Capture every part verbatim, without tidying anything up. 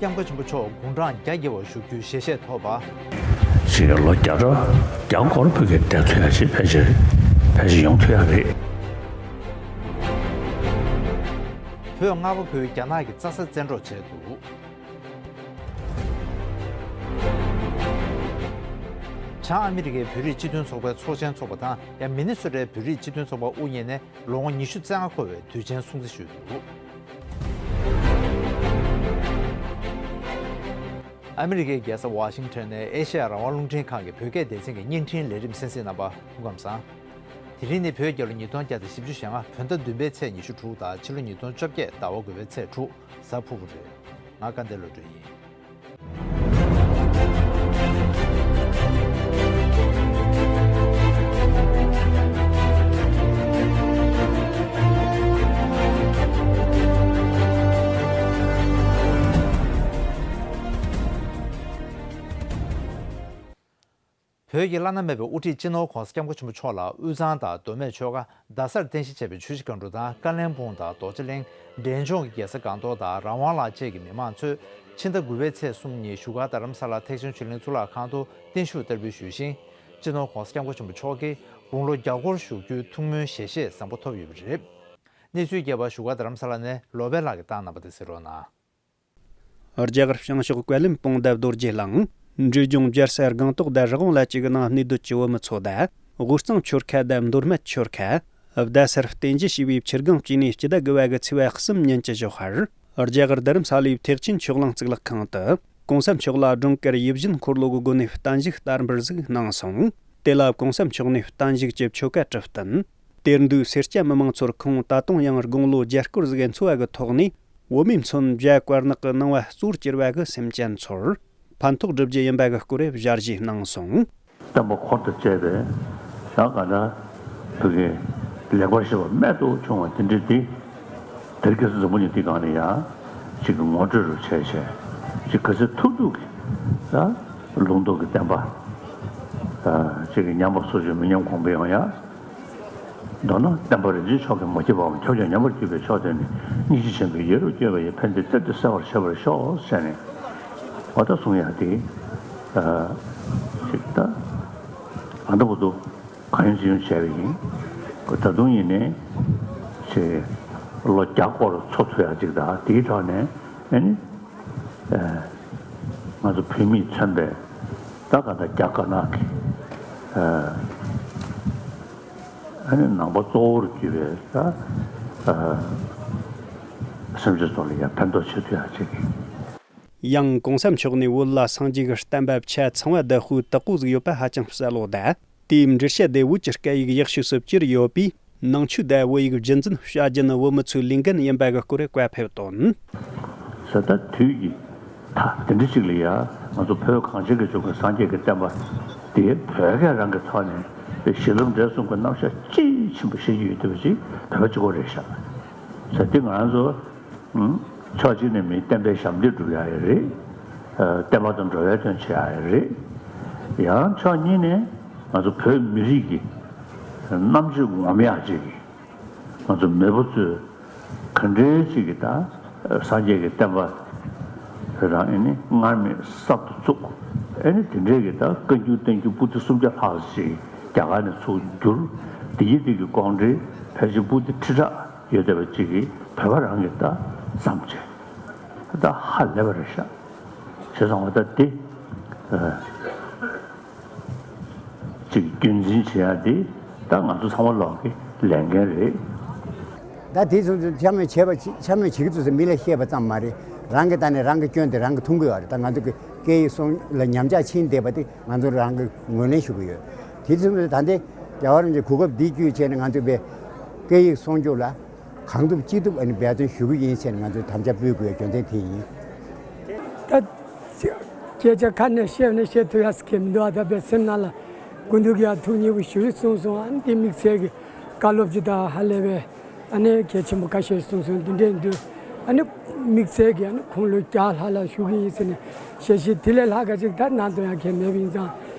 སྐྱབས་མགོན་ཆེན་པོ་མཆོག་དགུང་གྲངས་བརྒྱ་བརྒལ་བར་བཞུགས་རྒྱུའི་ཞལ་བཞེས་ཐོབ་པ། ཅིག་ལོ་བརྒྱ་ཕྲག་བརྒྱ་སྐོར་བོད་སྐད་བསྡད་ཐུབ་ཡ་ཞིག་ཕལ་ཆེར་ཕལ་ཆེར་ཡོང་ཐུབ་ཡ་རེད། བོད་སྔ་པོ་བོད་རྒྱ་ནག་གི་རྩྭ་ས་བཙན་འཕྲོག་བྱས་འདུག་བྱང་ཨ་མི་རི་ཀའི་བོད་རིགས་སྤྱི་མཐུན་ཚོགས་པའི་ཚོགས་ཆེན་འཚོགས་པ་དང་། ཡང་མི་ནི་སོ་ཊའི་བོད་རིགས་སྤྱི་མཐུན་ཚོགས་པ་དབུ་བརྙེས་ནས་ལོ་ངོ་ཉི་ཤུ་རྩ་ལྔ་འཁོར་བའི་དུས་ཆེན་སྲུང་བརྩི་ཞུས་འདུག་ཨ་མི་རི་ཀའི་རྒྱལ་ས་ཝ་ཤིང་ཊོན་ནས་ཨེ་ཤེ་ཡ་རང་དབང་རླུང་འཕྲིན་ཁང་གི་བོད་སྐད་སྡེ་ཚན་གྱི་བརྙན་འཕྲིན་ལས་རིམ་གསན་གཟིགས་གནང་བར་སྐུ་ཁམས་བཟང་། དེ་རིང་ནི་བོད་རྒྱལ་ལོ་ཉིས་སྟོང་བརྒྱ་དང་བཞི་བཅུ་ཞེ་ལྔ་བོད་ཟླ་བདུན་པའི་ཚེས་ཉི་ཤུ་དྲུག་དང་ཕྱི་ལོ་ཉིས་སྟོང་བཅོ་བརྒྱད་ཟླ་བ་དགུ་པའི་ཚེས་དྲུག་གཟའ་ཕུར་བུ་རེད། ང་སྐལ་ལྡན་བློ་གྲོས་ཡིན། བོད་ཀྱི་བླ་ན་མེད་པའི་དབུ་ཁྲིད་སྤྱི་ནོར་༧གོང་ས་༧སྐྱབས་མགོན་ཆེན་པོ་མཆོག་ལ་དབུས་གཙང་དང་མདོ་སྨད་ཆོལ་ཁ། རྡ་སར་རྟེན་གཞི་བྱས་པའི་ཆུ་བཞི་སྒང་དྲུག་དང་། ཀ་ལན་སྦུག་དང་རྡོ་རྗེ་གླིང་། འབྲས་ལྗོངས་ཀྱི་རྒྱལ་ས་སྒང་ཏོག་དང་རང་དབང་ལ་བཅས་ཀྱི་མི་མང་ཚོས་ཕྱི་ཟླ་དགུ་པའི་ཚེས་གསུམ་ཉིན་བཞུགས་སྒར་རྡ་རམ་ས་ལ་ཐེག་ཆེན་ཆོས་གླིང་གཙུག་ལག་ཁང་དུ་བརྟན་བཞུགས་བསྟར་འབུལ་ཞུས་ཤིང་། སྤྱི་ནོར་༧གོང་ས་༧སྐྱབས་མགོན་ཆེན་པོ་མཆོག་གིས་དགུང་ལོ་བརྒྱ་སྐོར་བཞུགས་རྒྱུའི་ཐུགས་སྨོན་ཞལ་བཞེས་བཟང་པོ་ཐོབ་ཡོད་པ་རེད། གནས་ཚུལ་རྒྱས་པ་བཞུགས་སྒར་རྡ་རམ་ས་ལ་ནས་ལོ་པཎ་ལགས་ཀྱིས་བཏང་གནང་བ་དེ་གསན་རོགས་གནང་། རྒྱ་གར་བྱང་ཕྱོགས་ཀ་ལིམ་པོང་དང་རྡོ་རྗེ་གླིང་། འབྲས་ལྗོངས་རྒྱལ་ས་སྒང་ཏོག་དང་རི་དབང་ལ་བཅས་ཀྱི་ནང་གནས་སྡོད་ཀྱི་བོད་མི་ཚོ་དང་། དབུས་གཙང་ཆོལ་ཁ་དང་མདོ་སྨད་ཆོལ་ཁ། རྡ་སར་རྟེན་གཞི་བྱས་པའི་ཆུ་སྒང་བཅས་ནས་སྤྱི་ཟླ་དགུ་པ་གི་ཚེས་པ་གསུམ་ཉིན་གྱི་ཞོགས་ཁར། རྒྱ་གར་རྡ་རམ་ས་ལའི་ཐེག་ཆེན་ཆོས་གླིང་གཙུག་ལག་ཁང་དུ། གོང་ས་མཆོག་ལ་སྒྲོལ་དཀར་ཡིད་བཞིན་འཁོར་ལོ་གི་སྒོ་ནས་བརྟན་བཞུགས་བསྟར་འབུལ་ཟིག་གནང་སོང་། དེ་ལ་གོང་ས་མཆོག་ནས་བརྟན་བཞུགས་ཀྱི་ཆོ་ག་གྲུབ་བསྟན། དེར་འདུས་སེར་སྐྱ་མི་མང་ཚོར་ཁོང་ད་དུང་ཡང་དགུང་ལོ་བརྒྱ་སྐོར་ཟིག་འཚོ་བ་གི་ཐོག་ནས། བོད་མིའི་མཚོན་བྱ་དཀར་ནག་གི་སྣང་བ་གཙོ་བོར་གྱུར་པ་གི་སེམས་ཅན་ཚོར་ཕན་ཐོགས་སྒྲུབ་རྒྱུ་ཡིན་པ་གི་སྐོར་ཞལ་བཞེས་གནང་སོང་། བསྟན་པ་འཁོར་དང་བཅས་པའི་ཡང་ག་ན་བོད་ཀྱི་ལེགས་པར་བཤད་པ་རྨད་དུ་བྱུང་བ་དེ་འདྲ་དེ། དེར་སྐྱེས་སུ་འཛམ་བུ་གླིང་འདི་སྒང་ནས་ཡང་ཅིག་གི་ངོ་སྤྲོད་རུ་བྱས་བྱས་ཅིག་ག་ཚོད་ཐུབ་ཐུབ་ཀྱི་ལ་ལུང་རྟོགས་ཀྱི་བསྟན་པ་ཅིག་གི་ཉམས་པ་སོར་ཆུད་མི་ཉམས་གོང་འཕེལ་ཡོང་ཡ། མདོར་ན་བསྟན་པ་རིན་ཆེན་མཆོག་གི་མ་སྐྱེས་པའམ་ཁྱབ་བྱ་ཉམས་པར་གྱུར་པའི་མཆོག་དེ་ནི་སྙིང་རྗེ་ཆེན་པོས་ཡེ་རུ་བསྐྱོད་པ་ཡི་ཕན་བདེའི་རྩེ་དེ་གསལ་བར་བྱེད་པར་ཤོག་ཟེར་ནས་འོ་ད་གསུང་ཡ་དེ་ཅིག་ད་ཨ་ད་བུ་དུ། གང་ཡིན་ཅི་ཡིན་བྱས་པ་ཡིན། ད་དུང་ཡིན་ནའི་ཅེས་ལོ་བརྒྱ་སྐོར་འཚོ་ཐུབ་ཡག་ཅིག་དང་དེའི་ཐོག་ནས་ཨ་ནི་ང་ཚོ་བོད་མིས་མཚོན་པའི་ད་ག་ད་རྒྱ་དཀར་ནག་གི་ཨ་ནི་ནང་པ་གཙོ་བོར་གྱུར་པའི་ད་སེམས་ཅན་ཚོ་ལ་ཡང་ཕན་ཐོགས་བྱེད་ཐུབ་ཡག་ཅིག་ཡང་གོང་ས་མཆོག་ནས་བོད་ལ་སངས་རྒྱས་ཀྱི་བསྟན་པ་ཆ་ཚང་བ་བདག་པོའི་བདག་པོ་ཟིག་ཡོད་པ་ཧ་ཅང་གསལ་བོ་དང་། དེའི་འགྲེལ་བཤད་དེ་བོད་ཀྱི་སྐད་ཡིག་ཡག་ཤོས་སུ་བསྒྱུར་ཡོད་པས། ནང་ཆོས་དང་བོད་ཡིག་རྒྱུན་འཛིན་བྱ་རྒྱུ་ནི་བོད་མི་ཚོའི་ལས་འགན་ཡིན་པ་གི་སྐོར་བཀའ་ཕེབས་དོན། ཟེར་ད་དུས་ཀྱི་མཐའ་དེ་འདྲ་ཅིག་ལ་ཡ་ང་ཚོ་བོད་གངས་ཅན་གྱི་ལྗོངས་ཀྱི་སངས་རྒྱས་ཀྱི་བསྟན་པ་དེ་བོད་སྐད་རང་གི་ཐོག་ནས་པའི་གཞི་ལམ་འབྲས་གསུམ་གྱི་རྣམ་གཞག་དཔྱིས་ཕྱིན་པ་ཤེས་ཀྱི་ཡོད་བསྡད་པ་ཅིག་བོད་པ་གཅིག་པོ་རེད་ཤག་ཟེར་དེ་ང་ཚོ། ཕྱོགས་གཅིག་ནས་མིའི་བསྟན་པའི་ཞབས་འདེགས་སྒྲུབ་ཡག་ཡང་རེད། བསྟན་པ་དང་འགྲོ་བའི་དོན་བྱེད་ཡག་ཡང་རེད། ཡང་ཕྱོགས་གཉིས་ནས་ང་ཚོ་བོད་མི་རིགས་ཀྱི་རྣམ་དཔྱོད་ངོམ་ཡག་ཅིག་གི་ང་ཚོ་མེས་པོ་ཚོས་ག་འདྲའི་ཅིག་གི་ད་སངས་རྒྱས་ཀྱི་བསྟན་པ་རང་ཨེ་ནི་སྔར་མེད་གསར་དུ་བཙུགས། ཨེ་ནི་དེ་འདྲའི་གི་ད་བཀའ་འགྱུར་བསྟན་འགྱུར་པོ་ཏི་སུམ་བརྒྱ་ལྷག་ཅིག་རྒྱ་གར་ནས་ཚུར་བསྒྱུར། དེ་ཡི་དེ་གི་ཀོང་ཏྲེ་ཕལ་ཆེར་པོ་ཏི་ཁྲི་ཕྲག་ཡོད་བསྡད་པ་ཅིག་གིས་བོད་པ་རང་གིས་ད་བརྩམས་བྱས། ད་ཧ་ལས་པ་རེད་ཤག་བྱས་ཙང་བ་ད་དེ་ཅིག་རྒྱུན་འཛིན་བྱེད་ཡ་དེ་ད་ང་ཚོ་ཚང་མ་ལོག་གི་ལས་འགན་རེད། ད་དེ་ཚོ་འཕྱ་སྨོད་བྱས་པ་འཕྱ་སྨོད་བྱེད་ཀྱི་འདུག་ཟེར་མི་ལ་བཤད་པ་ཙམ་མ་རེད། རང་གི་ད་ནས་རང་གི་སྐྱོན་དེ་རང་གིས་མཐོང་གི་ཡོད་རེད། ད་ང་ཚོ་གི་སྐད་ཡིག་སྲུང་ལ་ཉམས་ཆག་ཕྱིན་བསྡད་པ་དེ་ང་ཚོ་རང་གིས་ངོས་ལེན་ཞུ་གི་ཡོད། དེ་ཚོ་ད་ལྟའི་རྒྱལ་བ་རིན་པོ་ཆེ་གོ་སྐབས་འདི་བརྒྱུད་བྱས་ནས་ང་ཚོ་པའི་སྐད་ཡིག་སྲུང་སྐྱོབ་ལ་གང་ཐུབ་ཅི་ཐུབ་ཨ་ནི་འབད་བརྩོན་ཞུ་གི་ཡིན་ཟེར་ནས་ང་ཚོས་དམ་བཅའ་སྤོ་དགོས་པའི་རྒྱུ་མཚན་དེ་ཡིན། ད་སྐད་ཆ་ཁ་ནས་བཤད་ནས་བཤད་ཐུབ་ཡ་ཟེར་མཁན་མི་འདུག་ཨ་ད་པའི་སེམས་ནང་ལ་སྐུ་མདུན་གྱིས་ཡང་ཐུགས་མཉེས་པོ་ཞུ་ཡི་གསུངས་སོང་། ཨ་ནི་དེ་དམིགས་བསལ་གྱི་བཀའ་སློབ་ཅིག་དང་ཧ་ལས་པའི་ཨ་ནི་གལ་ཆེན་པོ་ཁ་ཤས་གསུངས་སོང་། འདི་འདྲའི་འདུག་ཨ་ནི་དམིགས་བསལ་གྱི་ཨ་ནི་ཁོང་ལོ་བརྒྱ་ལྷག་ལ་བཞུགས་ཀྱི་ཡིན་ཟེར་ནས་ཞལ་བཞེས་དེ་ལས་ལྷག་ག་ཅིག་ད་གནང་ཐུབ་ཡ་གལ་མེད་པ་ཡིན་ཙང་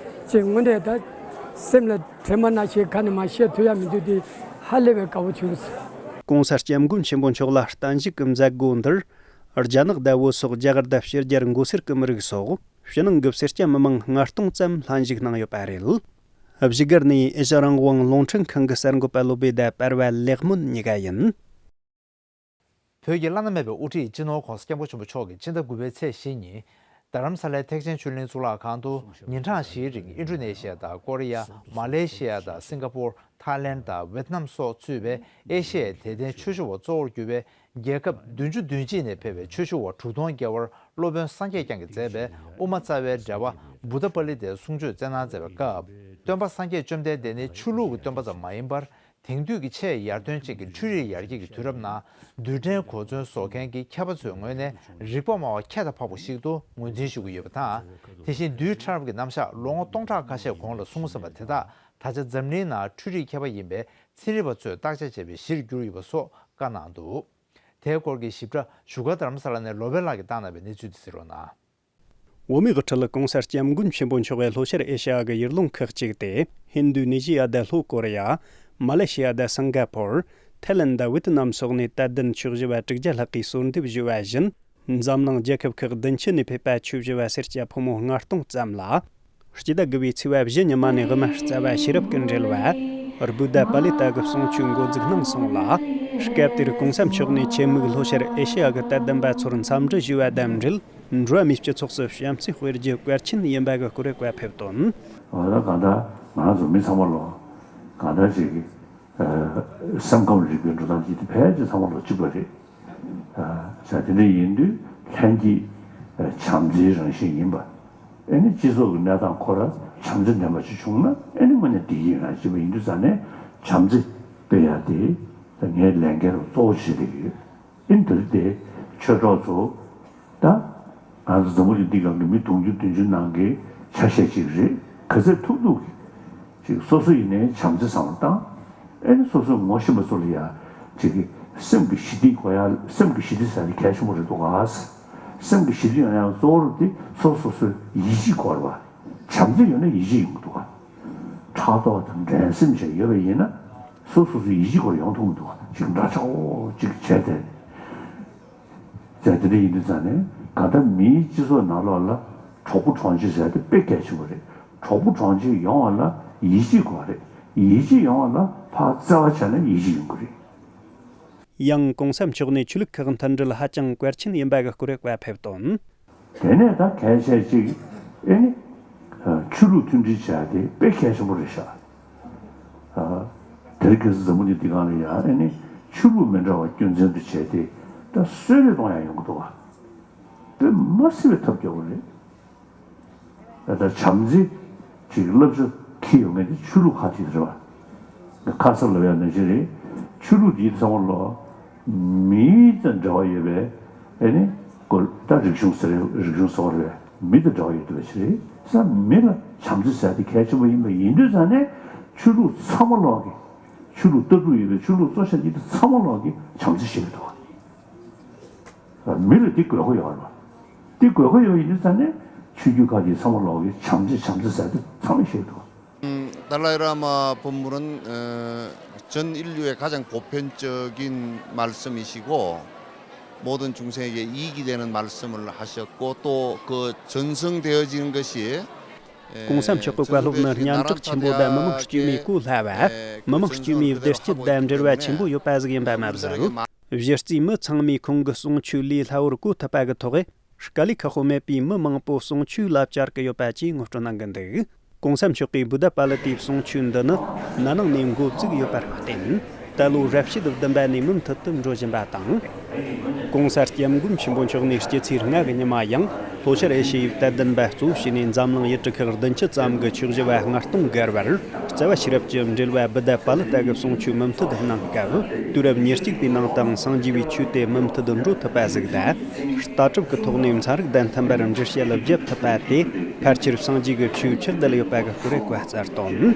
ཅིག་དངོས་གནས་ད་སེམས་ལ་དྲན་པ་ནང་བཞིན་ཁ་ནས་མར་བཤད་ཐུབ་ཡ་མི་འདུག་དེ་ཧ་ལས་པའི་དགའ་བོ་བྱུང་སོང་། གོང་ས་སྐྱབས་མགོན་ཆེན་པོ་མཆོག་ལ་བརྟན་བཞུགས་ཀྱི་མཛད་སྒོ་འདིར། རྒྱ་ནག་བརྡ་བོད་སོགས་རྒྱ་གར་བརྡ་ཕྱི་རྒྱལ་མགོ་སེར་གྱི་མི་རིགས་སོགས་ཕྱི་ནང་གི་སེར་སྐྱ་མི་མང་ལྔ་སྟོང་ཙམ་ལྷན་ཞུགས་གནང་ཡོད་པ་རེད། བཞུགས་སྒར་ནས་ཨེ་ཤ་རང་དབང་རླུང་འཕྲིན་ཁང་གི་གསར་འགོད་པ་སློབ་དཔེ་དང་པར་བ་ལེགས་སྨོན་གཉིས་ཀ་ཡིན། བོད་ཀྱི་བླ་ན་མེད་པའི་དབུ་ཁྲིད་སྤྱི་ནོར་༧གོང་ས་༧སྐྱབས་མགོན་ཆེན་པོ་མཆོག་གིས་ཕྱི་ཟླ་དགུ་པའི་ཚེས་བཞི་ཉིན། རྡ་རམ་ས་ལའི་ཐེག་ཆེན་ཆོས་གླིང་གཙུག་ལག་ཁང་དུ་ཉིན་གྲངས་བཞིའི་རིང་ཨིན་ཌོ་ནེ་ཤི་ཡ་དང་ཀོ་རི་ཡ། མ་ལེ་ཤི་ཡ་དང་སིང་ག་པོར། ཐའི་ལེན་དང་ཝེ་ཏི་ནམ་སོགས་གཙོས་པའི་ཨེ་ཤི་ཡའི་དད་ལྡན་ཆོས་ཞུ་བ་གཙོ་བོར་གྱུར་པའི་རྒྱལ་ཁབ་བདུན་ཅུ་དོན་གཅིག་ནས་ཕེབས་པའི་ཆོས་ཞུ་བ་དྲུག་སྟོང་བརྒལ་བར་སློབ་དཔོན་སངས་རྒྱས་བསྐྱངས་ཀྱིས་མཛད་པའི་དབུ་མ་རྩ་བའི་འགྲེལ་པ་བུདྡྷ་པཱ་ལི་ཏའི་གསུང་ཆོས་སྩལ་གནང་མཛད་པའི་སྐབས། སྟོན་པ་སངས་རྒྱས་བཅོམ་ལྡན་འདས་ནི་ཆོས་ལུགས་ཀྱི་སྟོན་པ་ཙམ་མ་ཡིན་པར། དེང་དུས་ཀྱི་ཆེས་ཡར་ཐོན་ཅན་གྱི་འཕྲུལ་རིག་ཡར་རྒྱས་ཀྱི་དུས་རབས་ནང་རྡུལ་ཕྲན་གོ་མཚོན་བཟོ་མཁན་གྱི་མཁས་པ་ཚོའི་ངོས་ནས་རིག་པ་སྨྲ་བ་ཁྱད་དུ་འཕགས་པ་ཞིག་ཏུ་ངོས་འཛིན་ཞུ་གི་ཡོད་པ་དང་། དེ་བཞིན་རྡུལ་ཕྲ་རབ་ཀྱི་རྣམ་གཞག་ལོ་ངོ་སྟོང་ཕྲག་ཁ་ཤས་གོང་ལ་གསུངས་ཟིན་པ་དེ་དག་ད་ཆ་འཛམ་གླིང་ནང་འཕྲུལ་རིག་མཁས་པ་ཡིན་པའི་ཚན་རིག་པ་ཚོས་བརྟག་དཔྱད་བྱས་པའི་གཞིར་གྱུར་ཡོད་པ་སོགས་བཀའ་གནང་འདུག་དེའི་སྐོར་གྱི་ཞིབ་ཕྲ་བཞུགས་སྒར་རྡ་རམ་ས་ལ་ནས་ལོ་པཎ་ལགས་ཀྱིས་བཏང་གནང་བའི་གནས་ཚུལ་དེ་གཟིགས་རོགས་གནང་། བོད་མིའི་དབུ་ཁྲིད་ལ་༧གོང་ས་༧སྐྱབས་མགོན་ཆེན་པོ་མཆོག་གིས་ལྷོ་ཤར་ཨེ་ཤ་ཡ་གི་ཡུལ་ལུང་ཁག་ཅིག་སྟེ། ཧིན་རྡུ་ནི་ཞི་ཡ་དང་ལྷོ་ཀོ་རི་ཡ། མ་ལེ་ཤི་ཡ་དང་སིང་ག་པོར། ཐའི་ལེན་དང་ཝེ་ཏི་ནམ་སོགས་ནས་དད་ལྡན་ཆོས་ཞུ་བ་དྲུག་བརྒྱ་ལྷག་གིས་གསོལ་འདེབས་ཞུས་པ་བཞིན། འཛམ་གླིང་རྒྱལ་ཁབ་ཁག་བདུན་ཅུ་ནས་ཕེབས་པ་ཆོས་ཞུ་བ་སེར་སྐྱ་ཕོ་མོ་ལྔ་སྟོང་ཙམ་ལ། སྤྱི་ཟླ་དགུ་པའི་ཚེས་པ་བཞི་ཉི་མ་ནས་དབུ་མ་རྩ་བ་ཤེས་རབ་ཀྱི་འགྲེལ་བ། བུདྡྷ་པཱ་ལི་ཏ་གི་གསུང་ཆོས་འགོ་འཛུགས་གནང་སོང་ལ། སྐབས་དེར་༧གོང་ས་མཆོག་ནས་ཆེད་དམིགས་ལྷོ་ཤར་ཨེ་ཤེ་ཡ་གི་དད་ལྡན་པ་ཚོར་འཚམས་འདྲི་ཞུས་པ་དང་འབྲེལ། འགྲོ་བ་མིའི་སྤྱི་ཚོགས་སུ་བྱམས་བརྩེ་སྤེལ་རྒྱུ་གལ་ཆེན་ཡིན་པ་གི་སྐོར་བཀའ་ཕེབས་དོན། འོ་ད་གང་ལྟར་ང་རང་ཚོ་མི་ཚང་མ་ལོ། གང་ལྟར་ཅིག་སེམས་ཁམས་རིག་པའི་འགྲོ་སྟངས་ཅིག་དེ་ཕལ་ཆེར་ཚང་མ་ལོ་གཅིག་པ་རེད། ས་དེ་འདྲ་ཡིན་དུས་ལྷན་སྐྱེས་བྱམས་བརྩེའི་རང་བཞིན་ཡིན་པ། ཨེ་ནི་སྤྱི་ཚོགས་ཀྱི་གནས་སྟངས་ཁོ་ར་བྱམས་བརྩེ་ལྡན་པ་ཞིག་བྱུང་ན་ཨེ་ནི་དངོས་གནས་བདེ་སྐྱིད་ཡོང་ཡ་ཅིག་པ་ཡིན་དུས་ཙང་ནས་བྱམས་བརྩེ་སྤེལ་ཡ་དེ་ངའི་ལས་འགན་རུ་གཙོ་བོ་བྱེད་ཀྱི་ཡོད། ཨེ་ནི་དེ་རིང་དེ་ཆོས་གྲོགས་ཚོ་ད་ང་ཚོ་འཛམ་བུ་གླིང་འདི་སྒང་གི་མི་དུང་ཕྱུར་བདུན་ཅུ་ནང་གི་ཆ་ཤས་ཅིག་རེད། ག་ཚོད་ཐུབ་ཐུབ་ཀྱིས་ཅིག་སོ་སོ་ཡིན་ནའི་བྱམས་བརྩེ་བསམ་བློ་བཏང་། ཨེ་ནི་སོ་སོའི་ངོ་ཤེས་པ་ཚོ་ལ་ཡ་ཅིག་གི་སེམས་ཀྱི་ཞི་བདེ་དགོས་ཡ། སེམས་ཀྱི་ཞི་བདེ་ཟེར་ནི་གལ་ཆེན་པོ་རེད་འདུག་ག། སེམས་ཀྱི་ཞི་བདེ་ཡོང་ཡ་གཙོ་བོ་རུ་དེ་སོ་སོ་སོའི་ཡིད་ཆེས་དགོས་རེད་པ། བྱམས་བརྩེ་ཡོད་ན་ཡིད་ཆེས་ཡོང་གི་འདུག་ག། ཕྲག་དོག་དང་འགྲན་སེམས་བཅས་ཡོད་པ་ཡིན་ན་སོ་སོ་སོའི་ཡིད་ཆེས་སྐོར་ཡོང་ཐུབ་མི་འདུག་ག། ཅིག་འདྲ་ཆགས་འོ་ཅིག་བྱས་ཏེ། ཟེར་དེ་འདྲ་ཡིན་དུས་ཙང་ནས་གང་ལྟར་མིའི་སྤྱི་ཚོགས་ནང་ལོགས་ལ་གྲོགས་པོ་གྲོང་ཆེ་ཟེར་དེ་དཔེ་གལ་ཆེན་པོ་རེད། གྲོགས་པོ་གྲོང་ཆེ་ཡོང་བ་ལ་ཡིད་ཆེས་དགོས་རེད། ཡིད་ཆེས་ཡོང་བ་ལ་ཕར་བརྩེ་བ་བྱས་ན་ཡིད་ཆེས་ཡོང་གི་རེད། ཡང་༧གོང་ས་མཆོག་ནས་ཆོས་ལུགས་ཁག་མཐུན་སྒྲིལ་ཧ་ཅང་གལ་ཆེན་ཡིན་པ་གི་སྐོར་བཀའ་ཕེབས་དོན། དེ་ནས་ད་གལ་ཆེ་གཅིག་ཨེ་ནི། ཆོས་ལུགས་མཐུན་སྒྲིལ་བྱ་དེ་དཔེ་གལ་ཆེན་པོ་རེད་ཤག། དེ་རིང་ཁ་སང་འཛམ་བུ་གླིང་འདི་སྒང་ལ་ཡང་ཨེ་ནི་ཆོས་ལུགས་མི་འདྲ་བ་སྐྱོན་ཅན་དུ་བྱས་ཏེ་ད་གསོད་རེས་གཏོང་ཡ་ཡོང་གི་འདུག་བ། དཔེ་མ་སྲིད་པའི་ཐབས་སྐྱོ་བོ་རེད། ད་ལྟ་བྱམས་བརྩེ་ཅིག་བསླབ་བྱ་འཁྱེར་ཡོང་མཁན་དེ་ཆོས་ལུགས་ཁག་ཅིག་རེད་བ། ཁ་སང་ལབ་ཡ་ནང་བཞིན་རེད། ཆོས་ལུགས་འདི་ཚང་མ་ལོ། མི་དང་འབྲེལ་བ་ཡོད་པའི་ཨེ་ནི་སྐོར་ད་རིག་གཞུང་ཟེར་རེད། རིག་གཞུང་ཟེར་བ་རེད། མི་དང་འབྲེལ་བ་ཡོད་བསྡད་པ་ཞིག་རེད། ས་མི་ལ་བྱམས་བརྩེ་ཟེར་དེ་གལ་ཆེན་པོ་ཡིན་པ་ཡིན་དུས་ཙང་ནས་ཆོས་ལུགས་ཚང་མ་ལོག་གི་ཆོས་ལུགས་ལྟ་གྲུབ་ཡོད་པའི་ཆོས་ལུགས་གཙོ་ཆེ་འདི་ཚང་མ་ལོག་གི་བྱམས་བརྩེ་ཞིག་རེད་འདུག་མི་ལ་འདི་དགོས་མཁོ་ཡོད་རེད་བ། འདི་དགོས་མཁོ་ཡོད་ཡིན་དུས་ཙང་ནས་ཆོས་བརྒྱུད་ཁག་གི་ཚང་མ་ལོག་གི་བྱམས་བརྩེ་བྱམས་བརྩེ་ཟེར་དེ་ཚང་མས་ཤེས་འདུག 达赖喇嘛本人，呃，전 인류에 가장 보편적인 말씀이시고 모든 중생에게 이익이 되는 말씀을 하셨고 또 그 전승되어지는 것이 ༸གོང་ས་མཆོག་གི་བཀའ་སློབ་ནི་སྙན་གྲགས་ཆེན་པོ་དང་མི་མང་དཀྱུས་མའི་གོ་སླ་བ། མི་མང་དཀྱུས་མའི་བདེ་སྐྱིད་དང་འབྲེལ་བ་ཆེན་པོ་ཡོད་པ་ཟིག་ཡིན་པ་མ་ཟད། གཞི་རྩའི་མི་ཚང་མས་ཁོང་གི་གསུང་ཆོས་ལས་སླ་བོར་གོ་ཐུབ་པ་གི་ཐོག་དཀའ་ལས་ཁག་པོ་མེད་པའི་མི་མང་པོ་གསུང་ཆོས་ལ་བཅར་གི་ཡོད་པ་བཅས་ངོ་སྤྲོད་གནང་གི་འདུག ༸གོང་ས་མཆོག་གིས་བུདྡྷ་པཱ་ལི་ཏའི་གསུང་ཆོས་འདི་ནི་ན་ནིང་ནས་འགོ་བཙུགས་ཡོད་པར་བརྟེན། ད་ལོ་རབ་བྱེད་བདུན་པ་ནས་མུ་མཐུད་དུ་འགྲོ་བཞིན་པ་དང་། ༸གོང་ས་༸སྐྱབས་མགོན་ཆེན་པོ་མཆོག་ནས་སྤྱི་ཚེས་ལྔ་གི་ཉི་མ་ཡང་ལྷོ་ཤར་ཨེ་ཤེ་ཡའི་དད་ལྡན་པ་གཙོ་བྱས་ནས་འཛམ་གླིང་ཡུལ་གྲུ་ཁག་བདུན་ཅུ་ཙམ་གྱི་ཆོས་ཞུ་བ་ལྔ་སྟོང་བརྒལ་བར་རྩ་བ་ཤེས་རབ་ཀྱི་འགྲེལ་བ་བུདྡྷ་པཱ་ལི་ཏ་གི་གསུང་ཆོས་མུ་མཐུད་གནང་སྐབས། དུས་རབས་ཉེར་གཅིག་པའི་ནང་དང་སངས་རྒྱས་པའི་ཆོས་དེ་མུ་མཐུད་འགྲོ་ཐུབ་པ་ཟིག་དང་། ལྟ་གྲུབ་ཀྱི་ཐོག་ནས་ཚན་རིག་དང་མཐུན་པར་འགྲེལ་བཤད་བརྒྱབ་ཐུབ་པ་དེ་ཕལ་ཆེར་སངས་རྒྱས་ཀྱི་ཆོས་ཆགས་བསྡད་ཡོད་པ་གི་སྐོར་བཀའ་སྩལ་དོན།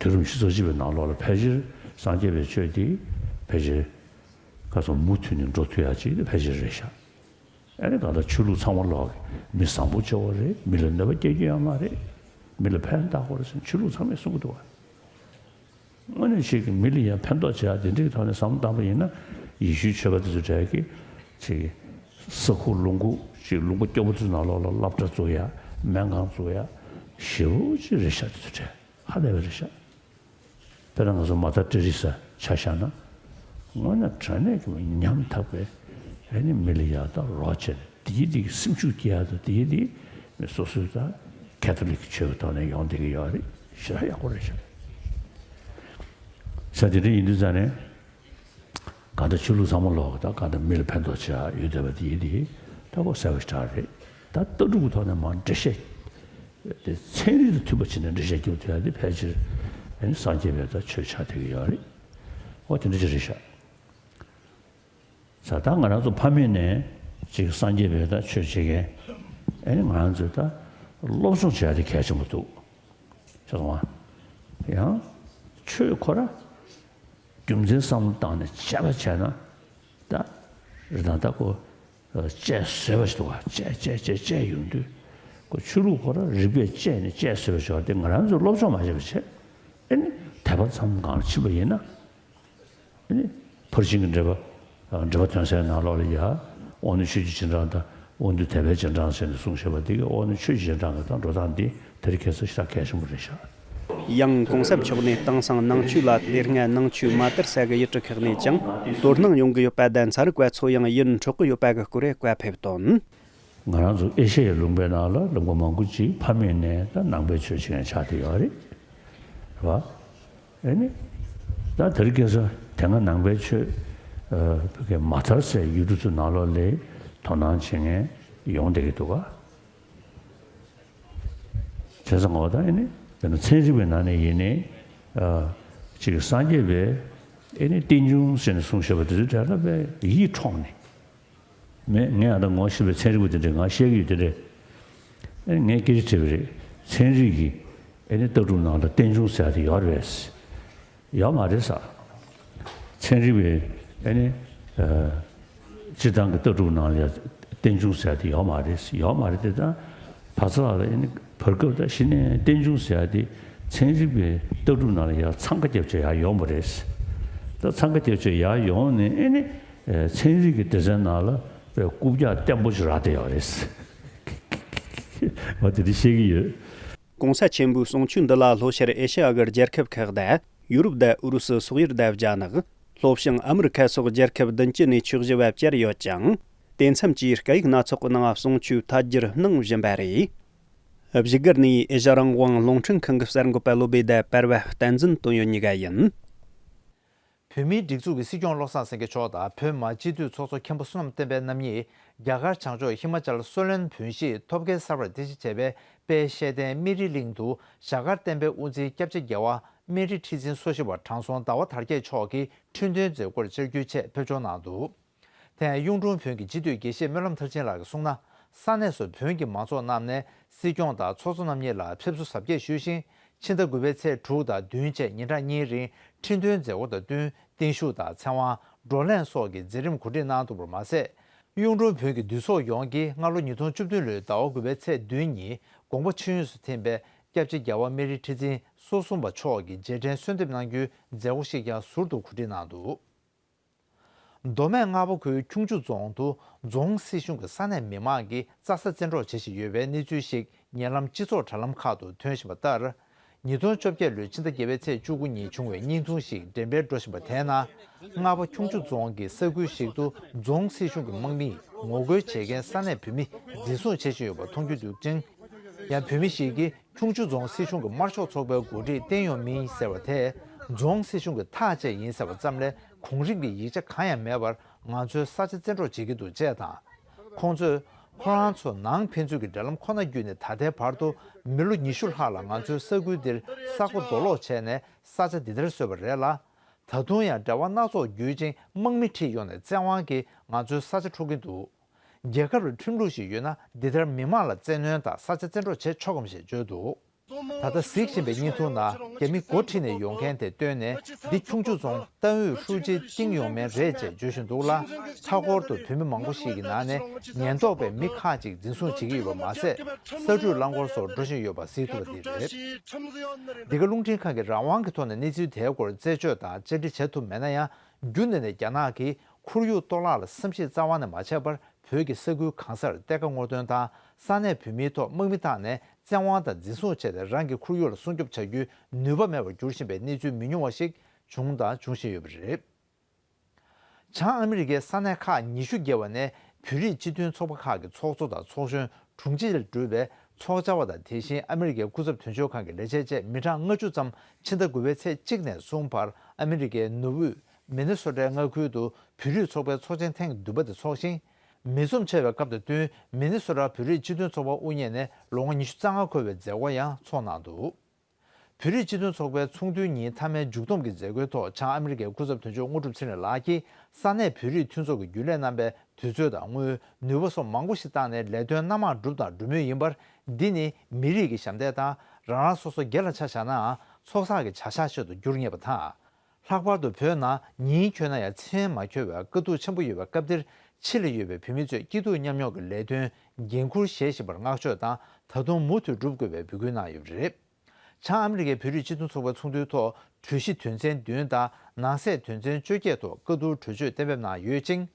དུས་རབས་ཉི་ཤུ་རྩ་གཅིག་པའི་ནང་ལོགས་ལ་ཕལ་ཆེར་སངས་རྒྱས་པའི་ཆོས་དེ་ཕལ་ཆེར་ཁ་སང་མུ་མཐུད་ནས་འགྲོ་ཐུབ་ཡ་ཅིག་དེ་ཕལ་ཆེར་རེད་ཤག་ཨ་ནི་གང་ལྟར་ཆོས་ལུགས་ཚང་མ་ལོག་གི་མི་བཟང་པོ་ཆེ་བ་རེད། མི་ལ་གནོད་པ་སྐྱེལ་རྒྱུ་ཡང་མ་རེད། མི་ལ་ཕན་བཏགས་དགོས་རེད་ཟེར་ཆོས་ལུགས་ཚང་མས་གསུང་གི་འདུག་བ། དངོས་གནས་ཅིག་གི་མི་ལ་ཡང་ཕན་ཐོགས་བྱེད་ཡ་དེ་འདྲའི་ཐོག་ནས་བསམ་བློ་བཏང་པ་ཡིན་ན་ཡེ་ཤུའི་ཆོས་པ་དེ་ཚོ་འདྲ་གི་ཅིག་ ས་ཁུག་ལུང་ཁུག་ཅིག་ལུང་པ་སྐྱོ་པོ་ཚོའི་ནང་ལོགས་ལ་སློབ་གྲྭ་བཙུགས་ཡ། སྨན་ཁང་བཙུགས་ཡ། ཞེ་པོ་ཅིག་རེད་ཤག་དེ་ཚོ་གྲས་ཧ་ལས་པ་རེད་ཤག་དཔེར་ན་ང་ཚོ་མ་དར་ཊེ་རེ་ས་ཆ་བཞག་ན། དངོས་གནས་དྲང་གནས་ཀྱི་ཉམ་ཐག་པའི་ཨ་ནི་མི་ལ་ཡ་ད་རོགས་བྱས་ནས་དེའི་དེ་གི་སེམས་ཤུགས་སྐྱེ་ཡ་དང་དེའི་དེ་མི་སོ་སོའི་ད་ཁེ་ཐོ་ལིག་གི་ཆོས་ཀྱི་ཐོག་ནས་ཡོང་བསྡད་ཀྱི་ཡོད་རེད། ཞེ་དྲག་ཡག་པོ་རེད་ཤག་ས་དེ་འདྲ་ཡིན་དུས་ཙང་ནས། གང་ལྟར་ཆོས་ལུགས་ཚང་མ་ལོག་དང་གང་ལྟར་མི་ལ་ཕན་ཐོགས་ཆེ་བ་ཡོད་བསྡད་པ་དེ་ཡིན་དེ་ད་ཁོ་གསལ་པོ་ཞེ་དྲག་རེད། ད་ལྟ་གྲུབ་ཀྱི་ཐོག་ནས་མར་འགྲེལ་བཤད་དེ་ཚན་རིག་དང་མཐུན་པ་བྱས་ནས་འགྲེལ་བཤད་རྒྱག་ཐུབ་ཡ་དེ་ཕལ་ཆེར་ཨ་ནི་སངས་རྒྱས་པའི་ད་ཆོས་ཆགས་བསྡད་ཀྱི་ཡོད་རེད། ཨོ་དེ་འདྲ་ཅིག་རེད་ཤག་ས་ད་ང་རང་ཚོ་ཕ་མེས་ནས་ཅིག་སངས་རྒྱས་པའི་ད་ཆོས་བྱེད་མཁན་ཨ་ནི་ང་རང་ཚོས་ད་སློབ་སྦྱོང་བྱེད་ཡ་དེ་གལ་ཆེན་པོ་འདུག་ཤེས་སོང་ང་། ཡང་ཆོས་ཁོ་ར་རྒྱུ་མཚན་བསམ་བློ་བཏང་ནས་དཔྱད་པ་བྱས་ན་ད་རི་དང་ད་ཁོ་དཔྱད་བཟོས་པ་ཞིག་འདུག་ག་དཔྱད་དཔྱད་དཔྱད་དཔྱད་ཡོང་དུས་ཁོ་ཆོས་ལུགས་ཁོ་ར་རིག་པས་དཔྱད་ནས་དཔྱད་བཟོས་པ་ཞིག་དེ་ང་རང་ཚོས་སློབ་སྦྱོང་མ་བྱས་པ་བྱས་ཨ་ནི་དད་པ་ཙམ་སྒང་ལ་ཕྱིན་པ་ཡིན་ན། ཨ་ནི་ཕར་ཕྱིན་གྱི་འགྲེལ་པ། འགྲེལ་པ་དོན་གསལ་ནང་ལོགས་ལ་ཡ། དབང་ལྡན་ཆོས་ཀྱི་རྗེས་འབྲང་དང་དབང་འདུས་དད་པའི་རྗེས་འབྲང་ཟེར་ནས་གསུངས་བཞག་པ་འདི་གི་དབང་ལྡན་ཆོས་ཀྱི་རྗེས་འབྲང་གི་དང་འགྲོ་སྟངས་འདི་དེ་རིང་ཁ་སང་ཞེ་དྲག་གལ་ཆེན་པོ་རེད་ཤག་ཡང་གོང་ས་མཆོག་ནས་དེང་སང་ནང་ཆོས་ལ་དེ་སྔ་ནང་ཆོས་མ་དར་ས་གི་ཡུལ་གྲུ་ཁག་ནས་ཀྱང་དོ་སྣང་ཡོང་གི་ཡོད་པ་དང་ཚན་རིག་པ་ཚོ་ཡང་ཡིད་འཕྲོག་གི་ཡོད་པ་གི་སྐོར་བཀའ་ཕེབས་དོན། ང་རང་ཚོ་ཨེ་ཤ་ཡའི་ལུང་པའི་ནང་ལ་ལུང་པ་མང་པོ་ཅིག་ཕ་མེས་ནས་ད་ནང་པའི་ཆོས་བྱེད་མཁན་ཆགས་བསྡད་ཡོད་རེད། རེད་བ། ཨེ་ནི། ད་དེ་རིང་ཁ་སང་དེ་སྔ་ནང་པའི་ཆོས་ཨ་བོད་སྐད་མ་དར་སའི་ཡུལ་གྲུ་ཚོའི་ནང་ལོགས་ལ་དོ་སྣང་བྱེད་མཁན་ཡོང་བསྡད་ཀྱི་འདུག་ག་བྱས་ཙང་ངོ་ད་ཨེ་ནི་དེ་ནི་ཚན་རིག་པའི་ནང་ནས་ཡིན་ནའི་ཨ་ཅིག་སངས་རྒྱས་པའི་ཨེ་ནི་རྟེན་འབྱུང་ཟེར་ནས་གསུངས་བཞག་པ་དེ་ཚོའི་གྲས་ལ་དཔེ་ཡིད་འཕྲོག་ནས། མེད། ངས་ཨ་ད་ངོ་ཤེས་པའི་ཚན་རིག་པ་དེ་འདྲས་ང་བཤད་ཀྱི་ཡོད་དེ་འདྲས། ཨེ་ངས་སྐད་ཆ་དྲིས་པ་རེད། ཚན་རིག་གི་ཨེ་ནི་ལྟ་གྲུབ་ནང་ལ་རྟེན་འབྱུང་ཟེར་ཡ་དེ་ཡོད་རེད་པས། ཡོད་མ་རེད་ཟེར། ཚན་རིག་པའི་ཨེ་ནི་ཨ་སྤྱིར་བཏང་གི་ལྟ་གྲུབ་ནང་ལ་ཡ་རྟེན་འབྱུང་ཟེར་ཡ་དེ་ཡོད་མ་རེད། ཡོད་མ་རེད་དེ་ད་བར་ཚ་ལ་ཨེ་ནི་བར་སྐབས་ད་གཞི་ནས་རྟེན་འབྱུང་ཟེར་ཡ་དེ་ཚན་རིག་པའི་ལྟ་གྲུབ་ནང་ལ་ཡ་འཚང་ཁ་རྒྱབ་བྱས་ཡ་ཡོད་མ་རེད། ད་འཚང་ཁ་རྒྱབ་བྱས་ཡ་ཡོང་ནས་ཨེ་ནི། ཨེ་ཚན་རིག་གི་སྡེ་ཚན་ནང་ལ་དཔེ་རྐུབ་བཀྱག་བརྟན་པོ་ཞིག་རག་བསྡད་ཡོད་རེད། ང་དེ་འདྲ་བཤད་ཀྱི་ཡོད། གོང་ས་ཆེན་པོའི་གསུང་ཆོས་འདི་ལ་ལྷོ་ཤར་ཨེ་ཤ་ཡ་གི་རྒྱལ་ཁབ་ཁག་དང་ཡུ་རོབ་དང་ཨུ་རུ་སུ་སོག་ཡུལ་དང་རྒྱ་ནག་ལྷོ་བྱང་ཨ་མི་རི་ཁ་སོགས་རྒྱལ་ཁབ་བདུན་ཅུ་ནས་ཆོས་ཞུ་བ་བཅར་ཡོད་ཅིང་། དེ་མཚམས་ཀྱི་སྐད་ཡིག་སྣ་ཚོགས་ཀྱི་ནང་གསུང་ཆོས་ཐད་སྒྱུར་གནང་བཞིན་པ་རེད། བཞུགས་སྒར་ནས་ཨེ་ཤ་རང་དབང་རླུང་འཕྲིན་ཁང་གི་གསར་འགོད་པ་བློ་བྷེ་དང་བར་བ་བསྟན་འཛིན་དོན་ཡོད་གཉིས་ཀ་ཡིན། བོད་མིའི་སྒྲིག་འཛུགས་ཀྱི་སྲིད་སྐྱོང་བློ་བཟང་སེང་གེ་མཆོག་དང་བོད་མི་མང་སྤྱི་འཐུས་ཚོགས་གཙོ་མཁན་པོ་བསོད་ནམས་བསྟན་འཕེལ་རྣམ་གཉིས་རྒྱ་གར་བྱང་ཕྱོགས་ཧི་མ་ཅལ་སོ་ལན་བོན་གཞིས་ཐོབ་སྐལ་གསར་པར་རྟེན་གཞི་བྱས་པའི་དཔལ་ཤེས་ལྡན་སྨན་རིའི་གླིང་དུ་ཞྭ་དཀར་བསྟན་པའི་དབུ་འཛིན་སྐྱབས་རྗེ་རྒྱལ་བ་སྨན་རི་ཁྲི་འཛིན་སོ་བཞི་པ་དྲང་སྲོང་ཟླ་བ་དར་རྒྱས་མཆོག་གིས་ཁྲི་འདོན་མཛད་སྒོར་བཅར་རྒྱུའི་ཆེད་ཕེབས་འབྱོར་གནང་འདུག་དེ་ཡང་གཡུང་དྲུང་བོན་གྱི་སྤྱི་འཐུས་དགེ་བཤེས་སྨོན་ལམ་མཐར་ཕྱིན་ལགས་ཀྱིས་གསུངས་ན། ས་གནས་སུ་བོན་གྱི་མང་ཚོགས་རྣམས་ནས་སྲིད་སྐྱོང་དང་ཚོགས་གཙོ་རྣམ་གཉིས་ལ་ཕེབས་བསུ་གཟབ་རྒྱས་ཞུས་ཤིང་། ཕྱི་ཟླ་དགུ་པའི་ཚེས་དྲུག་དང་བདུན་བཅས་ཉིན་གྲངས་གཉིས་རིང་ཁྲི་འདོན་མཛད་སྒོ་དང་བསྟུན་བརྟན་བཞུགས་དང་ཚེ་དབང་། བགྲོ་གླེང་སོགས་ཀྱི་མཛད་རིམ་གོ་སྒྲིག་གནང་འདུག་པར་མ་ཟད། གཡུང་དྲུང་བོན་གྱི་འདུས་ཚོགས་ཡོངས་ཀྱིས་སྔ་ལོ་ཉིས་སྟོང་བཅུ་བདུན་ལོའི་ཟླ་བ་དགུ་པའི་ཚེས་བདུན་ཉིན་དགོངས་པ་ཆོས་དབྱིངས་སུ་ཐིམ་པའི་སྐྱབས་རྗེ་རྒྱལ་བ་སྨན་རི་ཁྲི་འཛིན་སོ་གསུམ་པ་མཆོག་གི་རྗེས་དྲན་གསོལ་འདེབས་གནང་རྒྱུའི་མཛད་སྒོ་ཞིག་ཀྱང་ཟུར་དུ་གོ་སྒྲིག་གནང་འདུག་མདོ་སྨད་རྔ་པ་ཁུལ་ཁྱུང་མཆུ་རྫོང་དུ་རྫོང་སྲིད་གཞུང་གི་ས་གནས་མི་མང་གིས་རྩྭ་ས་བཙན་འཕྲོག་བྱེད་བཞིན་ཡོད་པའི་གནས་ཚུལ་ཞིག་ཉེ་ལམ་སྤྱི་ཚོགས་དྲ་ལམ་ཁག་ཏུ་ཐོན་བཞིན་པ་ལྟར། ཉིས་སྟོང་བཅོ་བརྒྱད་ལོའི་ཕྱི་ཟླ་བརྒྱད་པའི་ཚེས་བཅུ་དགུ་ཉིན་བྱུང་བའི་བརྙན་ཐུང་ཞིག་འགྲེམས་སྤེལ་འགྲོ་བཞིན་པ་དེའི་ནང་། རྔ་པ་ཁྱུང་མཆུ་རྫོང་གི་ས་ཁུལ་ཞིག་ཏུ་རྫོང་སྲིད་གཞུང་གི་དམག་མིས་ངོ་རྒོལ་བྱེད་མཁན་ས་གནས་བོད་མི་འཛིན་བཟུང་བྱེད་བཞིན་ཡོད་པ་མཐོང་རྒྱུ་འདུག་ཅིང་། ཡང་བོད་མི་ཞིག་གིས། ཁྱུང་མཆུ་རྫོང་སྲིད་གཞུང་གི་དམར་ཤོག་ཚོགས་པའི་འགོ་ཁྲིད་བསྟན་ཡོད་མིན་ཟེར་བ་དེས། རྫོང་སྲིད་གཞུང་གི་ཐག་བཅད་ཡིན་ཟེར་བ་ཙམ་ལས་གོང་རིམ་གྱི་ཡིག་ཆ་གང་ཡང་མེད་པར་ང་ཚོའི་ས་ཆ་བཙན་འཕྲོག་བྱེད་ཀྱི་འདུག་ཅེས་དང་། ཁོང་ཚོས་ཁོ་རང་ཚོ་ནང་ཕན་ཚུན་གྱི་འབྲེལ་ལམ་ཁོ་ན་བརྒྱུད་ནས་ད་ལྟའི་བར་དུ་མི་ལོ་ཉི་ཤུ་ལྷག་ལ་ང་ཚོའི་ས་ཁུལ་འདིར་ས་རྐོ་རྡོ་སློག་བྱས་ནས་ས་ཆ་འདི་ལྟར་བཟོས་པ་རེད་ལ། ད་དུང་ཡང་འབྲེལ་བ་སྣ་ཚོགས་བརྒྱུད་ཅིང་དམག་མི་ཁྲིད་ཡོང་ནས་བཙན་དབང་གིས་ང་ཚོའི་ས་ཆ་འཕྲོག་གིན་འདུག་རྒྱལ་ཁབ་ལ་ཁྲིམས་ལུགས་ཤིག་ཡོད་ན་འདི་ལྟར་མི་མང་ལ་བཙན་གནོན་དང་ས་ཆ་བཙན་འཕྲོག་བྱེད་ཆོག་གམ་ཞེས་བརྗོད་འདུག་ད་ལྟ་གཟིགས་བཞིན་པའི་བརྙན་ཐུང་ནང་རྒྱ་མི་འགོ་ཁྲིད་ནས་ཡོང་མཁན་དེ་བཏོན་ནས་འདི་ཁྱུང་མཆུ་རྫོང་ཏང་ཨུའི་ཧྲུའུ་ཅི་ཏིང་ཡོང་མེན་རེད་ཅེས་བརྗོད་བཞིན་འདུག་ལ། མཐའ་འཁོར་དུ་བོད་མི་མང་པོ་ཞིག་གི་ནང་ནས་ཉེན་རྟོག་པས་མི་ཁག་ཅིག་འཛིན་བཟུང་བྱེད་ཀྱི་ཡོད་པ་མ་ཟད། ས་འཕྲུལ་རླངས་འཁོར་སོགས་འགྲོ་བཞིན་ཡོད་པ་གཟིགས་ཐུབ་པ་དེ་རེད། འདི་ག་རླུང་འཕྲིན་ཁང་གིས་རང་དབང་གི་ཐོག་ནས་གནས་ཚུལ་དེའི་སྐོར་རྩད་གཅོད་དང་བཅར་འདྲི་བྱ་ཐུབ་མེད་ན་ཡང་། རྒྱུན་ནས་ནས་རྒྱ་ནག་གིས་ཁོར་ཡུག་གཏོར་བརླག་ལ་བསམ་གཞིག་རྩ་བ་ནས་མ་བྱས་པར་ བོད་ཀྱི་ས་ཁུལ་གང་སར་གཏེར་ཁ་སྔོག་འདོན་དང་ས་གནས་བོད་མིའི་ཐོག་དམག་མི་བཏང་ནས་བཙན་དབང་དང་འཛིན་བཟུང་བྱས་ཏེ་རང་གི་ཁོར་ཡུག་ལ་སྲུང་སྐྱོབ་བྱ་རྒྱུའི་ནུས་པ་མེད་པར་གྱུར་བཞིན་པའི་གནས་ཚུལ་མི་ཉུང་བ་ཞིག་བྱུང་དང་འབྱུང་བཞིན་ཡོད་པ་རེད། བྱང་ཨ་མི་རི་ཀའི་ས་གནས་ཁག་ཉི་ཤུ་བརྒལ་བ་ནས་བོད་རིགས་སྤྱི་མཐུན་ཚོགས་པ་ཁག་གི་ཚོགས་གཙོ་དང་ཚོགས་གཞོན་དྲུང་ཆེ་ལས་གྲུབ་པའི་ཚོགས་བཅར་བ་དང་། དེ་བཞིན་ཨ་མི་རི་ཀའི་སྐུ་ཚབ་དོན་གཅོད་ཁང་གི་ལས་བྱེད་བཅས་མི་གྲངས་ལྔ་བཅུ་ཙམ་ཕྱི་ཟླ་དགུ་པའི་ཚེས་གཅིག་ནས་གསུམ་བར་ཨ་མི་རི་ཀའི་ནུབ་དབུས་མི་ནི་སོ་ཊའི་མངའ་ཁུལ་དུ་བོད་རིགས་ཚོགས་པའི་ཚོགས་ཆེན་ཐེངས་བདུན་པ་དེ་འཚོགས་ཤིང་། མི་འཛོམས་ཆེ་བའི་སྐབས་དང་བསྟུན་མི་ནི་སོ་ཊ་བོད་རིགས་སྤྱི་མཐུན་ཚོགས་པ་དབུ་བརྙེས་ནས་ལོ་ངོ་ཉི་ཤུ་རྩ་ལྔ་འཁོར་བའི་མཛད་སྒོ་ཡང་འཚོགས་གནང་འདུག་བོད་རིགས་སྤྱི་མཐུན་ཚོགས་པའི་ཚོགས་འདུའི་ཉིན་མཐའ་མའི་མཇུག་བསྡོམས་ཀྱི་མཛད་སྒོའི་ཐོག་བྱང་ཨ་མི་རི་ཀའི་སྐུ་ཚབ་དོན་གཅོད་དངོས་གྲུབ་ཚེ་རིང་ལགས་ཀྱིས་ས་གནས་བོད་རིགས་མཐུན་ཚོགས་ཀྱི་རྒྱུན་ལས་རྣམ་པས་དུས་ཚོད་དང་དངུལ། ནུས་པ་སོགས་མང་པོ་ཞིག་བཏང་ནས་ལས་དོན་སྣ་མང་བསྒྲུབས་དང་སྒྲུབ་མུས་ཡིན་པར། འདི་ནི་མི་རིགས་ཀྱི་ཞབས་འདེགས་དང་རང་རང་སོ་སོ་སྒེར་ལ་ཆ་བཞག་ནའང་ཚོགས་བསགས་ཀྱི་བྱ་གཞག་ཅིག་ཏུ་འགྱུར་ངེས་པ་དང་། ལྷག་པར་དུ་བོད་ནང་ཉིན་འཁྱོལ་ན་ཡང་མཚན་མ་འཁྱོལ་བའི་དཀའ་སྡུག་ཆེན་པོ་ཡོད་པའི་སྐབས་འདིར་ཕྱི་ལ་ཡོད་པའི་བོད་མི་ཚོས་སྐྱིད་སྡུག་མཉམ་མྱོང་གི་ལས་དོན་འགན་འཁུར་བཞེས་བཞིན་པར་བསྔགས་བརྗོད་དང་ད་དུང་མུ་མཐུད་བསྒྲུབ་དགོས་པའི་འབོད་སྐུལ་གནང་ཡོད་པ་རེད། བྱང་ཨ་མི་རི་ཀའི་བོད་རིགས་སྤྱི་མཐུན་ཚོགས་པའི་ཚོགས་འདུའི་ཐོག་གྲོས་གཞི་དོན་ཚན་བདུན་དང་ནང་གསེས་དོན་ཚན་བཅོ་བརྒྱད་ཐོག་བཀའ་བསྡུར་གྲོས་ཆོད་གཏན་འབེབས་གནང་ཡོད་ཅིང་།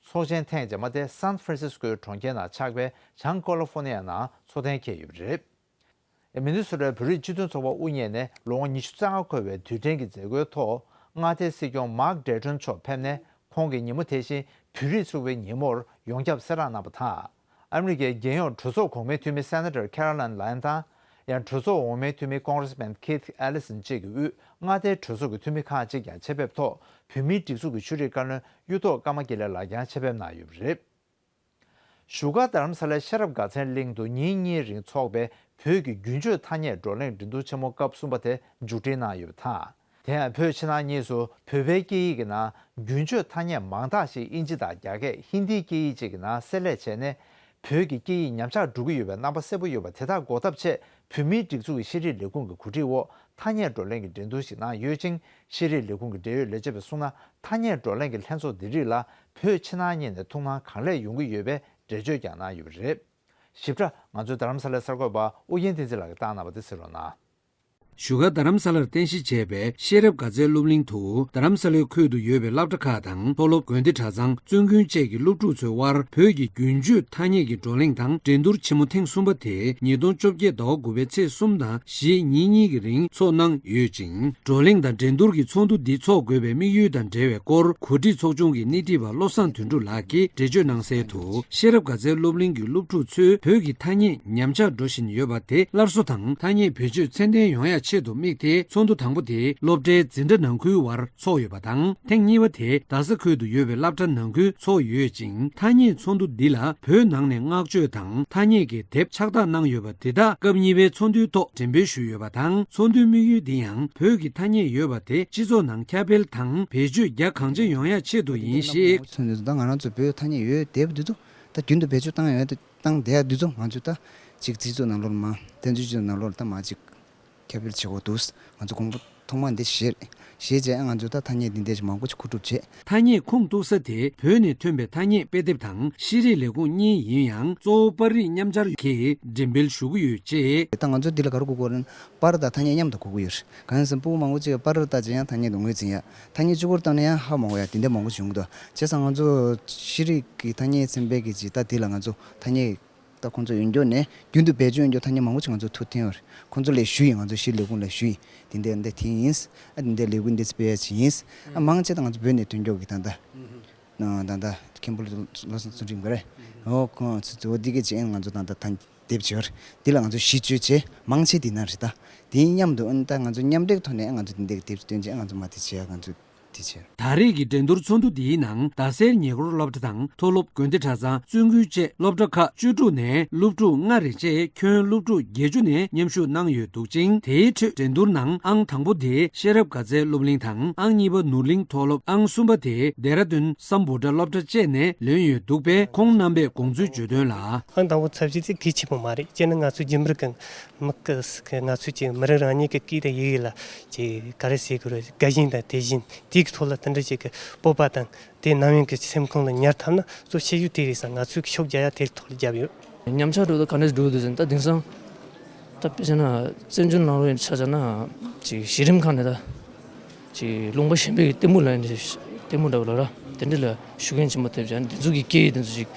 ཚོགས་ཆེན་ཐེངས་རྗེས་མ་དེ་སན་ཧྥ་རན་སིས་ཀོའི་གྲོང་ཁྱེར་ནང་ཆགས་པའི་བྱང་ཀོ་ལི་ཧྥོ་ནི་ཡ་ནང་འཚོགས་གཏན་འཁེལ་ཡོད་པ་རེད། མི་ནི་སོ་ཊའི་བོད་རིགས་སྤྱི་མཐུན་ཚོགས་པ་དབུ་བརྙེས་ནས་ལོ་ངོ་ཉི་ཤུ་རྩ་ལྔ་འཁོར་བའི་དུས་དྲན་གྱི་མཛད་སྒོའི་ཐོག་མངའ་སྡེའི་སྲིད་སྐྱོང་མཱག་ཌེ་ཀྲོན་མཆོག་ཕེབས་ནས། ཁོང་གིས་ཉིན་མོ་དེ་བཞིན་བོད་རིགས་ཚོགས་པའི་ཉིན་མོར་ཡོངས་ཁྱབ་གསལ་བསྒྲགས་གནང་བ་དང་། ཨ་མི་རི་ཀའི་རྒྱལ་ཡོངས་གྲོས་ཚོགས་གོང་མའི་འཐུས་མི་སེ་ནེ་ཊར་ཁེ་རོ་ལེན་ལའེན་དང་། ཡང་གྲོས་ཚོགས་འོག་མའི་འཐུས་མི་ཀོང་རེས་མེན་ཁིཐ་ཨེ་ལི་སན་བཅས་ཀྱི་དབུས་མངའ་སྡེའི་གྲོས་ཚོགས་ཀྱི་འཐུས་མི་ཁག་ཅིག་ཀྱང་ཆེད་ཕེབས་ཐོག་བོད་མིའི་སྒྲིག་འཛུགས་ཀྱི་ཆོས་རིག་བཀའ་བློན་གཡུ་ཐོག་ཀརྨ་དགེ་ལེགས་ལགས་ཀྱང་ཆེད་ཕེབས་གནང་ཡོད་པ་རེད། བཞུགས་སྒར་རྡ་རམ་ས་ལའི་ཤེས་རབ་དགའ་ཚལ་གླིང་དུ་ཉིན་གཉིས་རིང་འཚོགས་པའི་བོད་ཀྱི་རྒྱུན་སྤྱོད་ཐ་སྙད་བགྲོ་གླེང་འགྲན་བསྡུར་ཆེན་མོ་སྐབས་གསུམ་པ་དེ་མཇུག་སྒྲིལ་གནང་ཡོད་པ་དང་། དེ་ཡང་བོད་ཕྱི་ནང་གཉིས་སུ་བོད་པའི་སྐད་ཡིག་གི་ནང་རྒྱུན་སྤྱོད་ཐ་སྙད་མང་དག་ཞིག་དབྱིན་ཇི་དང་རྒྱ་སྐད། ཧིན་དིའི་སྐད་ཡིག་ཅིག་གི་ནང་གསལ་ལས་བྱས་ནས། བོད་ཀྱི་སྐད་ཡིག་ཉམས་ཆག་འགྲོ་གི་ཡོད་པའི་རྣམ་པ་གསལ་པོ་ཡོད་པ་དེ་དག་འགོག་ཐབས་ཆེད་བོད་མིའི་སྒྲིག་འཛུགས་ཀྱི་ཤེས་རིག་ལས་ཁུངས་ཀྱི་གོ་སྒྲིག་འོག་ཐ་སྙད་བགྲོ་གླེང་གི་འགྲན་བསྡུར་ཞིག་གནང་ཡོད་ཅིང་། ཤེས་རིག་ལས་ཁུངས་ཀྱི་འབྲེལ་ཡོད་ལས་བྱེད་པས་གསུངས་ན། ཐ་སྙད་བགྲོ་གླེང་གི་ལྷན་ཚོགས་འདི་རིགས་ལ་བོད་ཕྱི་ནང་གཉིས་ནས་ཐུགས་སྣང་གང་ལེགས་ཡོང་གི་ཡོད་པའི་འགྲེལ་བརྗོད་ཀྱང་གནང་ཡོད་པ་རེད། ཞིབ་ཕྲ་ང་ཚོའི་རྡ་རམ་ས་ལའི་གསར་འགོད་པ་ཨུ་རྒྱན་བསྟན་འཛིན་ལགས་ཀྱིས་བཏང་གནང་བ་དེ་གསན་རོགས་གནང་། བཞུགས་སྒར་རྡ་རམ་ས་ལར་རྟེན་གཞི་བྱས་པའི་ཤེས་རབ་དགའ་ཚལ་སློབ་གླིང་དུ་རྡ་རམ་ས་ལའི་ཁུལ་དུ་ཡོད་པའི་སློབ་གྲྭ་ཁག་དང་མཐོ་སློབ། དགོན་སྡེ་གྲྭ་ཚང་། བཙུན་དགོན་བཅས་ཀྱི་སློབ་ཕྲུག་ཚོའི་དབར་བོད་ཀྱི་རྒྱུན་སྤྱོད་ཐ་སྙད་ཀྱི་བགྲོ་གླེང་དང་འགྲན་བསྡུར་ཆེན་མོ་ཐེངས་གསུམ་པ་དེ་ཉིས་སྟོང་བཅོ་བརྒྱད་ཟླ་བ་དགུ་པའི་ཚེས་གསུམ་དང་བཞི་ཉིན་གཉིས་ཀྱི་རིང་འཚོགས་གནང་ཡོད་ཅིང་། བགྲོ་གླེང་དང་འགྲན་བསྡུར་གྱི་ཚོགས་འདུ་འདི་འཚོགས་དགོས་པའི་དམིགས་ཡུལ་དང་འབྲེལ་བའི་སྐོར་གོ་སྒྲིག་ཚོགས་ཆུང་གི་སྣེ་ཁྲིད་པ་བློ་བཟང་དོན་གྲུབ་ལགས་ཀྱིས་འགྲེལ་བརྗོད་གནང་གསལ་དུ། ཤེས་རབ་དགའ་ཚལ་སློབ་གླིང་གི་སློབ་ཕྲུག་ཚོས་བོད་ཀྱི་ཐ་སྙད་ཉམས་ཆག་འགྲོ་བཞིན་ཡོད་པ་དེ་སླར་གསོ་དང་ཐ་སྙད་བེད་སྤྱོད་ཚད་ལྡན་ཡོང་ཡག་ཆེད་དུ་དམིགས་ཏེ། ཚོགས་འདུ་དང་པོ་དེ་སློབ་གྲྭའི་འཛིན་གྲྭ་ནང་ཁུལ་བར་འཚོགས་ཡོད་པ་དང་། ཐེངས་གཉིས་པ་དེ་རྡ་ས་ཁུལ་དུ་ཡོད་པའི་སློབ་གྲྭ་ནང་ཁུལ་འཚོགས་ཡོད་ཅིང་། ཐ་སྙད་ཚོགས་འདུ་འདི་ལ་བོད་ནང་ནས་བསྔགས་བརྗོད་དང་ཐ་སྙད་ཀྱི་དེབ་ཕྱག་རྟགས་གནང་ཡོད་པ་དེ་དག་སྐབས་གཉིས་པའི་ཚོགས་འདུའི་ཐོག་འགྲེམས་སྤེལ་ཞུས་ཡོད་པ་དང་། ཚོགས་འདུའི་དམིགས་ཡུལ་འདི་ཡང་བོད་ཀྱི་ཐ་སྙད་ཡོད་པ་དེ་སྤྱི་ཚོགས་ནང་ཁྱབ་སྤེལ་དང་བེད་སྤྱོད་རྒྱ་གང་ཆེ་ཡོང་ཡག་ཆེད་དུ་ཡིན་ཞེས། ཚོགས་འདུ་ད་ང་རང་ཚོ་བོད་ཐ་སྙད་ཡོད་དེབ་འདི་ཚོ་ད་རྒྱུན་དུ་བེད་སྤྱོད་བཏང་ཡོད། བཏང་བསྡད་ཡ་འདི་ཚོ་ང་ཚོས་ད་ཅིག་སྤྱི་ཚོགས་ནང་ལོགས་ལ་མ་བསྟན་འཛིན་སྤྱི་ཚོགས་ནང་ལོགས་ལ་ད་མ་ཅིག་ཁྱབ་སྤེལ་བྱེད་དགོས་འདུག་ང་ཚོ་དགོངས་པ་ཐོག་མ་འདི་བཞེས་བཞེས་བྱས་ང་ཚོས་ད་ཐ་སྙད་འདི་འདྲ་ཞིག་མང་པོ་ཞིག་མཁོ་སྒྲུབ་བྱས། ཐ་སྙད་ཁུངས་གཏུགས་ས་དེ་བོད་ནས་ཐོན་པའི་ཐ་སྙད་དཔེ་དེབ་དང་ཤེས་རིག་ལས་ཁུངས་གཉིས་ཡིན་ཡང་གཙོ་བོ་པར་རིས་མཉམ་སྦྱར་གྱིས་འགྲེམས་སྤེལ་ཞུ་གི་ཡོད་ཅེས། ད་ང་ཚོ་འདི་ལ་ག་རེ་དགོས་ཀྱི་ཡོད་རེད། པར་དང་ཐ་སྙད་མཉམ་དུ་དགོས་ཀྱི་ཡོད་རེད། གང་ཡིན་ཟེར་ན་སྤུ་གུ་མང་པོ་ཅིག་གིས་པར་ལྟ་བྱས་ཡང་ཐ་སྙད་དུ་ངོས་འཛིན་ཡ། ཐ་སྙད་གཅིག་པོར་བཏང་ན་ཡང་ཧ་མ་གོ་ཡ་དེ་འདྲ་མང་པོ་བྱུང་གི་འདུག་བྱས་ཙང་ང་ཚོ་ཤེས་རིག་གི་ཐ་སྙད་ཚན་པའི་གི་ཅིག་ད་དེ་ལ་ང་ཚོ་ཐ་སྙད་ད་ཁོང་ཚོ་ཡོད་འགྱོ་ནས་རྒྱུན་དུ་བེད་སྤྱོད་ཡོད་འགྱོ་ཐ་སྙད་མང་པོ་ཅིག་ང་ཚོ་ཐུགས་འཐེན་ཡོད་རེད། ཁོང་ཚོ་ལ་ཞུས་ཡིན། ང་ཚོ་ཤེས་རིག་ལས་ཁུངས་ལ་ཞུས་ཡིན། དེ་འདྲ་འདྲ་དེ་ཡིན། ཨ་དེ་འདྲ་ལས་འགུལ་འདི་སྤེལ་ཡ་ཅིག་ཡིན། ཨ་མང་ཆེ་ད་ང་ཚོ་བོད་ནས་ཐོན་འགྱོ་གི་ད་ད། ད་ད་མཁན་པོ་བློ་བཟང་ཚུལ་ཁྲིམས་ག་རེ། ཨོ་ཁོང་ཚོ་ཚོ་འདི་ག་ཅིག་ཡིན། ང་ཚོ་ད་ད་ད་དེབ་ཅིག་ཡོད་རེད། འདི་ལ་ང་ཚོ་གཞི་བཅོལ་བྱས་མང་ཆེ་འདི་ན་རེད་ད། དེ་མཉམ་དུ་ཨ་ནི་ད་ང་ཚོ་མཉམ་འབྲེལ་ཐོག་ནས་ང་ཚོ་འདི་འདྲའི་དེབ་སྟོན་བྱས་ང་ཚོ་མ་དེ་བྱས་ཡ་ང་ཚོ་དེ་བྱས། ད་རེས་ཀྱི་འགྲན་བསྡུར་ཚོགས་འདུ་འདིའི་ནང་རྡ་སའི་ཉེ་འཁོར་སློབ་གྲྭ་དང་མཐོ་སློབ། དགོན་སྡེ་གྲྭ་ཚང་། བཙུན་དགོན་བཅས་སློབ་གྲྭ་ཁག་བཅུ་དྲུག་ནས་སློབ་ཕྲུག་ལྔ་རེ་བཅས་ཁྱོན་སློབ་ཕྲུག་བརྒྱད་ཅུ་ནས་མཉམ་ཞུགས་གནང་ཡོད་འདུག་ཅིང་། དེའི་ཁྲོད་འགྲན་བསྡུར་ནང་ཨང་དང་པོ་དེ་ཤེས་རབ་དགའ་ཚལ་སློབ་གླིང་དང་། ཨང་གཉིས་པ་ནོར་གླིང་མཐོ་སློབ། ཨང་གསུམ་པ་དེ་ལྡེ་ར་ལྡུན་སམ་བྷོ་ཊ་སློབ་གྲྭ་བཅས་ནས་ལོན་ཡོད་འདུག་པས། ཁོང་རྣམ་པས་དགོངས་ཚུལ་བརྗོད་དོན་ལ། ཨང་དང་པོ་ཚབ་ཞུས་ཚེ་གལ་ཆེན་པོ་མ་རེད། སྤྱིར་ན་ང་ཚོ་རྒྱུན་པར་གང་མི་སྐུ་ང་ཚོ་གི་མི་རིགས་རང་ཉིད་ཀྱི་སྐད་དང་ཡི་གེ་ལ་ཅིག་ག་རེ་ཟེར་དགོས་རེད། དགའ་ཞེན་དང་དད་ཞེན་དེ་གི་ཐོག་ལ་དེ་འདྲ་ཅིག་གི་སྤོབས་པ་དང་དེ་ནམ་ཡང་གི་སེམས་ཁོང་ལ་ཉར་ཐུབ་ན་གཙོ་ཆེ་ཤོས་དེ་རེད་བསམ། ང་ཚོས་ཤུགས་རྒྱག་ཡ་དེ་ཐོག་ལ་བརྒྱབ་ཡོད། ཉམས་ཆག་འགྲོ་དུས་ག་འདྲ་འགྲོ་འདུག་ཟེར་ན། ད་དེང་སང་ད་དཔེ་བྱས་ན་བཙན་བྱོལ་ནང་ལོགས་ཡིན་ཆ་བཞག་ན་ཅིག་གཞི་རིམ་ཁག་ནས་ད་ཅིག་ལུང་པ་གཞན་པའི་ལྟད་མོ་ལ་ཡིན་ལྟད་མོ་འདྲ་བོ་ལ་ར་དེ་འདྲ་ལ་ཤུགས་རྐྱེན་ཆེན་པོ་ཐེབས་བྱས་ན་དེ་ཚོ་གི་སྐད་ཡིག་དེ་ཚོ་ཅིག་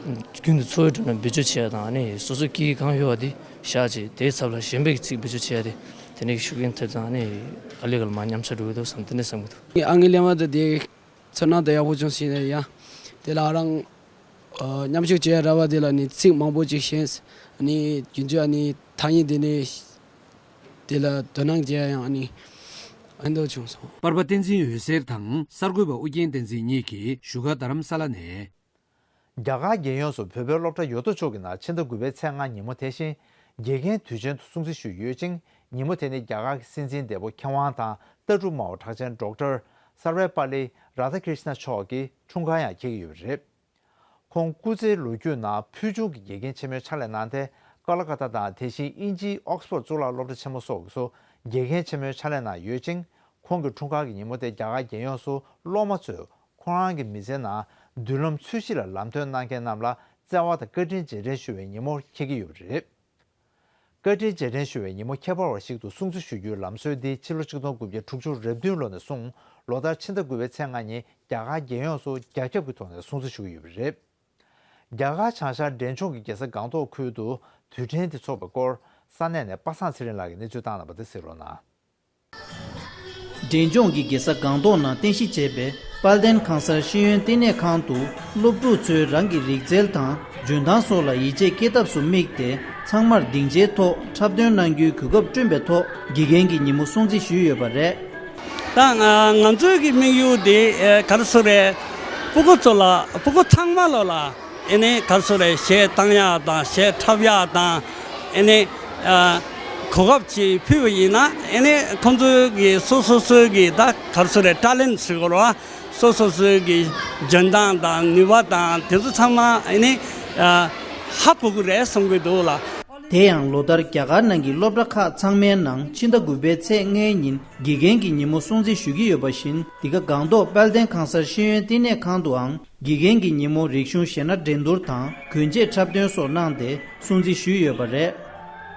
རྒྱུན་དུ་འཚོ་བའི་ཁྲོད་ནས་བེད་སྤྱོད་བྱེད་ཡ་དང་ནི་སོ་སོའི་སྐད་ཡིག་གང་ཡོད་པ་དེ་བཞག་བྱས་དེའི་ཚབ་ལ་གཞན་པའི་ཚིག་བེད་སྤྱོད་བྱེད་ཡ་དེ་དེ་འདྲའི་ཤུགས་རྐྱེན་ཐེབས་ཙང་ནི་ག་ལེ་ག་ལེ་མར་ཉམས་ཆག་འགྲོ་གི་འདུག་བསམ་དེ་འདྲ་བསམ་གྱི་འདུག་ངས་ཨང་ཀི་ལེན་པ་དེ་དེ་ཚོར་སྣང་དེ་ཡག་པོ་བྱུང་ཟིན་ནས་ཡང་དེ་ལ་རང་ཨ་མཉམ་ཞུགས་བྱེད་ཡ་ར་བ་དེ་ལ་ནི་ཚིག་མང་པོ་ཅིག་ཤེས། ཨ་ནི་རྒྱུན་སྤྱོད་ཨ་ནི་ཐ་སྙད་དེ་ནི་དེ་ལ་དོ་སྣང་བྱེད་ཡ་ཡང་ཨ་ནི་ཕན་ཐོགས་བྱུང་སོང་། པར་པ་བསྟན་འཛིན་འོད་ཟེར་དང་གསར་འགོད་པ་ཨུ་རྒྱན་བསྟན་འཛིན་གཉིས་ཀྱིས་བཞུགས་སྒར་རྡ་རམ་ས་ལ་ནས། རྒྱ་གར་རྒྱལ་ཡོངས་སུ་བོད་པའི་སློབ་གྲྭ་ཡོད་དོ་ཅོག་གི་ནང་ཕྱི་ཟླ་དགུ་པའི་ཚེས་ལྔ་ཉིན་མོ་དེ་བཞིན་དགེ་རྒན་དུས་ཆེན་དུ་སྲུང་བརྩི་ཞུས་ཡོད་ཅིང་། ཉིན་མོ་དེ་ནི་རྒྱ་གར་གྱི་སྲིད་འཛིན་འདས་པོ་མཁས་དབང་དང་ལྟ་གྲུབ་སྨྲ་བ་གྲགས་ཅན་ཌོག་ཊར་སར་ཝེ་པཱ་ལི་རཱ་དྷ་ཀྲིཤ་ན་མཆོག་གི་འཁྲུངས་སྐར་ཡང་འཁེལ་གྱི་ཡོད་པ་རེད། ཁོང་སྐུ་ཚེའི་ལོ་རྒྱུས་ནང་ཕུལ་བྱུང་གི་དགེ་རྒན་ཆེན་མོའི་ཕྱག་ལས་གནང་སྟེ། ཀ་ལ་ཀ་ཏ་དང་དེ་བཞིན་དབྱིན་ཇིའི་ཨོག་སྤོར་གཙུག་ལག་སློབ་གྲྭ་ཆེན་མོ་སོགས་སུ་དགེ་རྒན་ཆེན་མོའི་ཕྱག་ལས་གནང་ཡོད་ཅིང་། ཁོང་གི་འཁྲུངས་སྐར་གྱི་ཉིན་མོ་དེ་རྒྱ་གར་རྒྱལ་ཡོངས་སུ་སློབ་མ་ཚོས་ཁོང་རང་གི་མི་ཚེའི་ནང་མདུན་ལམ་འཚོལ་ཞིབ་ལ་ལམ་སྟོན་གནང་མཁན་རྣམས་ལ་བརྩེ་བ་དང་བཀའ་དྲིན་རྗེས་དྲན་ཞུ་བའི་ཉིན་མོ་འཁེལ་གྱི་ཡོད་པ་རེད། བཀའ་དྲིན་རྗེས་དྲན་ཞུ་བའི་ཉིན་མོ་ཁྱད་པར་བ་ཞིག་ཏུ་སྲུང་བརྩི་ཞུ་རྒྱུའི་ལམ་སྲོལ་འདི་ཕྱི་ལོ་ཆིག་སྟོང་དགུ་བརྒྱ་དྲུག་ཅུ་རེ་བདུན་ལོ་ནས་བཟུང་ལོ་ལྟར་ཕྱི་ཟླ་དགུ་པའི་ཚེས་ལྔ་ཉིན་རྒྱ་གར་རྒྱལ་ཡོངས་སུ་རྒྱ་ཁྱབ་ཀྱི་ཐོག་ནས་སྲུང་བརྩི་ཞུ་གི་ཡོད་པ་རེད། རྒྱ་གར་བྱང་ཤར་འབྲས་ལྗོངས་ཀྱི་རྒྱལ་ས་སྒང་ཏོག་ཁུལ་དུ་དུས་དྲན་འདི་འཚོགས་པའི་སྐོར་ས་གནས་ནས་པ་སངས་ཚེ་རིང་ལགས་ཀྱིས་གནས་ཚུལ་བཏང་གནང་བ་དེ་གཟིགས་རོགས་གནང་། འབྲས་ལྗོངས་ཀྱི་རྒྱལ་ས་སྒང་ཏོག་ནང་རྟེན་གཞི་བྱས་པའི་དཔལ་ལྡན་ཁང་གསར་ཤེས་ཡོན་ལྟེ་གནས་ཁང་དུ་སློབ་ཕྲུག་ཚོས་རང་གི་རིག་རྩལ་དང་འཇོན་ཐང་སོགས་ལ་ཡིད་ཆེས་སྐྱེ་ཐབས་སུ་དམིགས་ཏེ། ཚང་མར་སྡིངས་ཆའི་ཐོག་འཁྲབ་སྟོན་གནང་རྒྱུའི་གོ་སྐབས་བསྐྲུན་པའི་ཐོག་དགེ་རྒན་གྱི་ཉིན་མོ་སྲུང་བརྩི་ཞུས་ཡོད་པ་རེད། ད་ང་ང་ཚོའི་གི་དམིགས་ཡུལ་དེ་ཨེ་ག་རེ་ཟེར་རེད། སྤུ་གུ་ཚོ་ལ་སྤུ་གུ་ཚང་མ་ལོ་ལ་ཨེ་ནི་ག་རེ་ཟེར་རེད། གཞས་བཏང་ཡག་དང་གཞས་འཁྲབ་ཡག་དང་ཨེ་ནི་ཨ་གོ་སྐབས་ཅིག་ཕུལ་བ་ཡིན་ན་ཨེ་ནི་ཁོང་ཚོའི་གི་སོ་སོ་སོའི་གི་ད་ག་རེ་ཟེར་རེད། ཊེ་ལེན་ཊི་ཟེར་དགོས་རེད་བ། སོ་སོ་སོའི་གི་འཇོན་ཐང་དང་ནུས་པ་དང་དེ་ཚོ་ཚང་མ་ཨེ་ནི་ཨ་ཧ་གོ་གི་རེད་བསམ་གི་འདུག་ལ། དེ་ཡང་ལོ་ལྟར་རྒྱ་གར་ནང་གི་སློབ་གྲྭ་ཁག་ཚང་མའི་ནང་ཕྱི་ཟླ་དགུ་པའི་ཚེས་ལྔའི་ཉིན་དགེ་རྒན་གྱི་ཉིན་མོ་སྲུང་བརྩི་ཞུ་གི་ཡོད་པ་བཞིན། འདི་ག་སྒང་ཏོག་དཔལ་ལྡན་ཁང་གསར་ཤེས་ཡོན་ལྟེ་གནས་ཁང་དུའང་དགེ་རྒན་གྱི་ཉིན་མོ་རིག་གཞུང་གཞས་སྣ་འགྲན་བསྡུར་དང་གུན་གཅེས་འཁྲབ་སྟོན་སོགས་གནང་སྟེ་སྲུང་བརྩི་ཞུས་ཡོད་པ་རེད།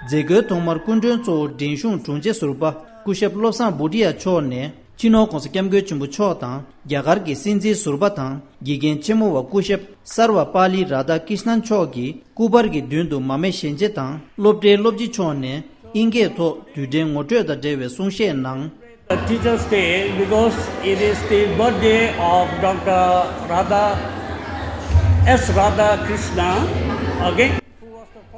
མཛད་སྒོའི་ཐོག་མར་སྐུ་མགྲོན་གཙོ་བོ་འབྲིང་གཞུང་དྲུང་ཆེ་ཟུར་པ་སྐུ་ཞབས་བློ་བཟང་བྷུ་ཏི་ཡ་མཆོག་ནས། སྤྱི་ནོར་༧གོང་ས་༧སྐྱབས་མགོན་ཆེན་པོ་མཆོག་དང་རྒྱ་གར་གྱི་སྲིད་འཛིན་ཟུར་པ་དང་དགེ་རྒན་ཆེན་མོ་བ་སྐུ་ཞབས་སར་བ་པཱ་ལི་རཱ་དྷ་ཀྲིཤ་ནན་མཆོག་གི་སྐུ་པར་གྱི་མདུན་དུ་མར་མེ་ཞལ་འབྱེད་དང་། སློབ་གྲྭའི་སློབ་སྤྱི་མཆོག་ནས་ཨིན་སྐད་ཐོག་དུས་དྲན་ངོ་སྤྲོད་དང་འབྲེལ་བའི་གསུང་བཤད་གནང་། Teachers' Day because it is the birthday of Doctor Radha S Radhakrishnan. Okay.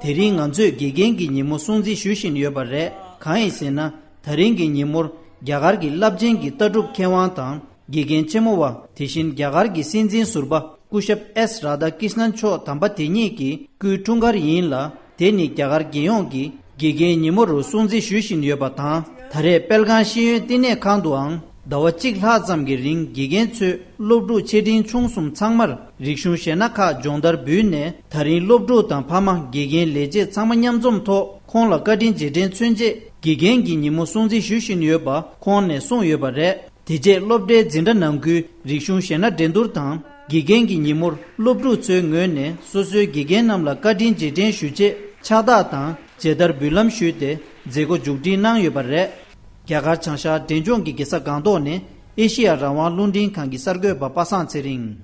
དེ་རིང་ང་ཚོས་དགེ་རྒན་གྱི་ཉིན་མོ་སྲུང་བརྩི་ཞུ་བཞིན་ཡོད་པ་རེད། གང་ཡིན་ཟེར་ན། ད་རིང་གི་ཉིན་མོར་རྒྱ་གར་གྱི་རླབས་ཆེན་གྱི་ལྟ་གྲུབ་མཁས་དབང་དང་། དགེ་རྒན་ཆེན་མོ་བ། དེ་བཞིན་རྒྱ་གར་གྱི་སྲིད་འཛིན་ཟུར་པ་སྐུ་ཞབས་ཨེས་རཱ་དྷ་ཀྲིཤ་ནན་མཆོག་དམ་པ་དེ་ཉིད་ཀྱི་སྐུའི་འཁྲུངས་སྐར་ཡིན་ལ། དེ་ནི་རྒྱ་གར་རྒྱལ་ཡོངས་ཀྱི་དགེ་རྒན་ཉིན་མོ་རུ་སྲུང་བརྩི་ཞུ་བཞིན་ཡོད་པ་དང་། ད་རེས་དཔལ་ཁང་ཤེས་ཡོན་བསྟི་གནས་ཁང་དུའང་ཟླ་བ་གཅིག་ལྷག་ཙམ་གྱི་རིང་དགེ་རྒན་ཚོས་སློབ་ཕྲུག་ཆེ་འབྲིང་ཆུང་གསུམ་ཚང་མར་རིག་གཞུང་གཞས་སྣ་ཁག་སྦྱོང་བརྡར་འབུལ་ནས། ད་རིང་སློབ་ཕྲུག་དང་ཕ་མ། དགེ་རྒན། ལས་བྱེད་ཚང་མ་མཉམ་འཛོམས་ཐོག་ཁོང་ལ་བཀའ་དྲིན་རྗེས་དྲན་མཚོན་ཆེད་དགེ་རྒན་གྱི་ཉིན་མོ་སྲུང་བརྩི་ཞུ་བཞིན་ཡོད་པ་ཁོང་ནས་གསུངས་ཡོད་པ་རེད། དེ་རྗེས་སློབ་གྲྭའི་འཛིན་གྲྭ་ནང་ཁུལ་རིག་གཞུང་གཞས་སྣ་འགྲན་བསྡུར་དང་། དགེ་རྒན་གྱི་ཉིན་མོར་སློབ་ཕྲུག་ཚོའི་ངོས་ནས་སོ་སོའི་དགེ་རྒན་རྣམས་ལ་བཀའ་དྲིན་རྗེས་དྲན་ཞུ་ཆེད་ཕྱག་རྟགས་དང་མཇལ་དར་འབུལ་ལམ་ཞུས་ཏེ་མཛད་སྒོ་མཇུག་སྒྲིལ་གནང་ཡོད་པ་རེད། རྒྱ་གར་བྱང་ཤར་འབྲས་ལྗོངས་ཀྱི་རྒྱལ་ས་སྒང་ཏོག་ནས་ཨེ་ཤེ་ཡ་རང་དབང་རླུང་འཕྲིན་ཁང་གི་གསར་འགོད་པ་པ་སངས་ཚེ་རིང་།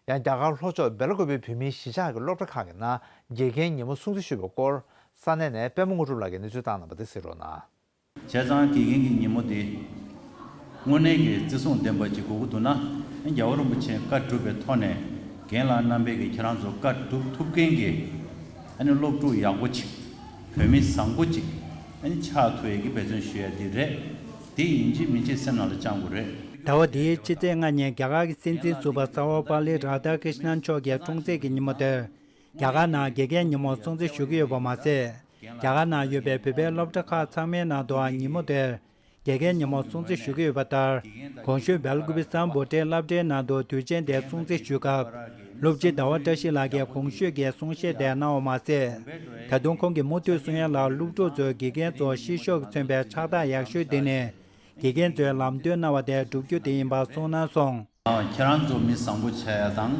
ཡང་རྒྱ་གར་ལྷོ་ཕྱོགས་སྦེལ་ཀོབ་བོད་མིའི་གཞིས་ཆགས་ཀྱི་སློབ་གྲྭ་ཁག་གི་ནང་དགེ་རྒན་ཉིན་མོ་སྲུང་བརྩི་ཞུས་པའི་སྐོར་ས་གནས་ནས་པད་མ་དངོས་གྲུབ་ལགས་ཀྱིས་གནས་ཚུལ་བཏང་གནང་བ་དེ་གཟིགས་རོགས་གནང་། བྱས་ཙང་དགེ་རྒན་གྱི་ཉིན་མོ་དེ་དངོས་གནས་ཀྱི་བརྩི་སྲུང་ལྡན་པ་ཅིག་དགོས་ཀྱི་འདུག་ན། རྒྱལ་བ་རིན་པོ་ཆེས་བཀའ་བསྒྲུབས་པའི་ཐོག་ནས་རྒན་ལགས་རྣམ་པས་ཀྱི་ཁྱེད་རང་ཚོ་བཀའ་སྒྲུབ་ཐུབ་མཁན་གྱི་ཨ་ནི་སློབ་ཕྲུག་ཡག་པོ་ཅིག་བོད་མི་བཟང་པོ་ཅིག་ཨ་ནི་ཆགས་ཐུབ་ཡས་ཀྱི་འབད་བརྩོན་ཞུ་ཡ་འདི་རེད། དེ་ཡིན་གཅིག་མིན་གཅིག་སེམས་ནང་ལ་བཅངས་དགོས་རེད། ཟླ་བ་འདིའི་ཕྱི་ཚེས་ལྔ་ཉིན་རྒྱ་གར་གྱི་སྲིད་འཛིན་ཟུར་པ་སར་བ་པཱ་ལི་རཱ་དྷ་ཀྲིཤ་ནན་མཆོག་གི་འཁྲུངས་ཚེས་ཀྱི་ཉིན་མོ་དེར། རྒྱ་གར་ནང་དགེ་རྒན་ཉིན་མོ་སྲུང་བརྩི་ཞུ་གི་ཡོད་པ་མ་ཟད། རྒྱ་གར་ནང་ཡོད་པའི་བོད་པའི་སློབ་གྲྭ་ཁག་ཚང་མའི་ནང་དུའང་ཉིན་མོ་དེར་དགེ་རྒན་ཉིན་མོ་སྲུང་བརྩི་ཞུ་གི་ཡོད་པ་ལྟར། གོང་ཞུས་སྦེལ་ཀུ་པེ་སམ་བྷོ་ཊའི་སློབ་གྲྭའི་ནང་དུ་དུས་ཆེན་དེ་སྲུང་བརྩི་ཞུ་སྐབས། སློབ་སྤྱི་ཟླ་བ་བཀྲ་ཤིས་ལགས་ཀྱིས་གོང་ཞུས་ཀྱི་གསུང་བཤད་དེ་གནང་བ་མ་ཟད། ད་དུང་ཁོང་གིས་མུ་མཐུད་གསུང་ཡ་ལ། སློབ་ཕྲུག་ཚོས་དགེ་རྒན་ཚོར་ཤེད་ཤུགས་མཚོན་པའི་ཕྱག་རྟགས་ཡག་ཤོས་འདི་ནི། དགེ་རྒན་ཚོས་ལམ་སྟོན་གནང་བ་དེ་བསྒྲུབ་རྒྱུ་དེ་ཡིན་པ་གསུངས་གནང་སོང་། ཁྱེད་རང་ཚོ་མི་བཟང་པོ་ཆགས་ཡ་དང་།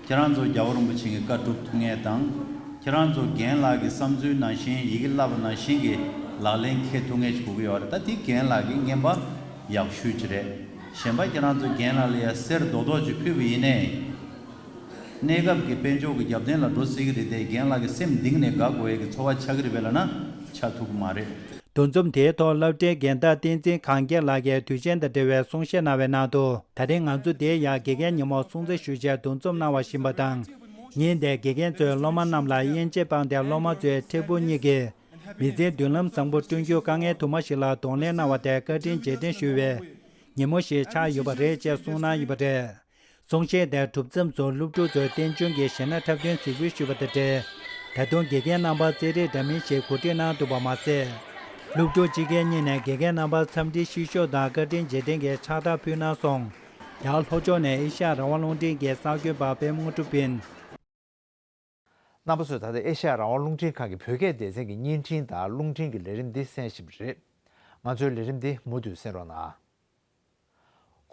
ཁྱེད་རང་ཚོ་རྒྱལ་བ་རིན་པོ་ཆེ་གི་བཀའ་སྒྲུབ་ཐུབ་མཁན་དང་། ཁྱེད་རང་ཚོ་རྒན་ལགས་ཀྱི་བསམ་ཚུལ་ནང་བཞིན་ཡི་གེ་བསླབ་པ་ནང་བཞིན་གྱི་ལག་ལེན་འཁེལ་ཐུབ་མཁན་ཞིག་དགོས་ཀྱི་ཡོད་རེད། ད་དེ་རྒན་ལགས་ཀྱི་རྔན་པ་ཡག་ཤོས་ཅིག་རེད། གཞན་པ་ཁྱེད་རང་ཚོ་རྒན་ལགས་ལ་ཡ་གསེར་རྡོག་རྡོག་ཅིག་ཕུལ་བ་ཡིན་ནའི། གནས་སྐབས་ཀྱི་དཔལ་འབྱོར་གྱི་རྒྱབ་རྟེན་ལ་འགྲོ་སྲིད་ཀྱི་རེད་དེ། རྒན་ལགས་ཀྱི་སེམས་གཏིང་ནས་དགའ་དགོས་ཡས་ཀྱི་ཚོར་བ་ཆགས་ཀྱི་རེད་པས་ལབ་ན་ཆགས་ཐུབ་ཀྱི་མ་རེད། འདུ་འཛོམས་དེའི་ཐོག་སློབ་གྲྭའི་རྒན་བདག་བསྟན་འཛིན་གངས་རྒྱལ་ལགས་ཀྱིས་དུས་ཆེན་དང་འབྲེལ་བའི་གསུང་བཤད་གནང་བའི་ནང་དུ། ད་རིང་ང་ཚོ་འདིར་ཡང་དགེ་རྒན་ཉིན་མོར་སྲུང་བརྩི་ཞུ་ཆེད་འདུ་འཛོམས་གནང་བ་བཞིན་པ་དང་། ཉིན་དེར་དགེ་རྒན་ཚོས་སློབ་མ་རྣམས་ལ་དབྱེ་འབྱེད་སྤངས་ཏེ། སློབ་མ་ཚོས་ཁྲིད་ཕྲུག་གཉིས་ཀྱིས་མི་ཚེའི་མདུན་ལམ་བཟང་པོ་བསྐྲུན་རྒྱུར་དཀའ་ངལ་དུ་མ་ཞིག་ལ་གདོང་ལེན་གནང་བ་དེར་བཀའ་དྲིན་རྗེས་དྲན་ཞུ་བའི་ཉིན་མོ་ཞིག་ཆགས་ཡོད་པ་རེད་ཅེས་གསུངས་གནང་ཡོད་པ་རེད། གསུང་བཤད་དེའི་གྲུབ་མཚམས་སུ་སློབ་ཕྲུག་ཚོས་རྟེན་འབྱུང་གི་གཞས་སྣ་འཁྲབ་སྟོན་གཟིགས་འབུལ་ཞུས་པ་དང་འབྲེལ། ད་དུང་དགེ་རྒན་རྣམ་པར་རྩེད་རིགས་འདྲ་མིན་ཞིག་གོ་སྒྲིག་གནང་འདུག་པ་མ་ཟད། སློབ་ཕྲུག་སྤྱི་སྒེར་གཉིས་ནས་དགེ་རྒན་རྣམ་པར་འཚམས་འདྲི་ཤིས་ཤོག་དང་བཀའ་དྲིན་རྗེས་དྲན་གྱི་ཕྱག་རྟགས་ཕུལ་གནང་སོང་། ཡང་ལྷོ་ཕྱོགས་ནས་ཨེ་ཤ་ཡ་རང་དབང་རླུང་འཕྲིན་གྱི་གསར་འགོད་པ་པད་མ་དངོས་གྲུབ་ཡིན། རྣམ་པ་ཚོས་ད་ལྟ་ཨེ་ཤ་ཡ་རང་དབང་རླུང་འཕྲིན་ཁང་གི་བོད་སྐད་སྡེ་ཚན་གྱི་བརྙན་འཕྲིན་དང་རླུང་འཕྲིན་གྱི་ལས་རིམ་འདི་གསན་བཞིན་པ་རེད། ང་ཚོའི་ལས་རིམ་འདི་མུ་མཐུད་གསན་རོགས་གནང་།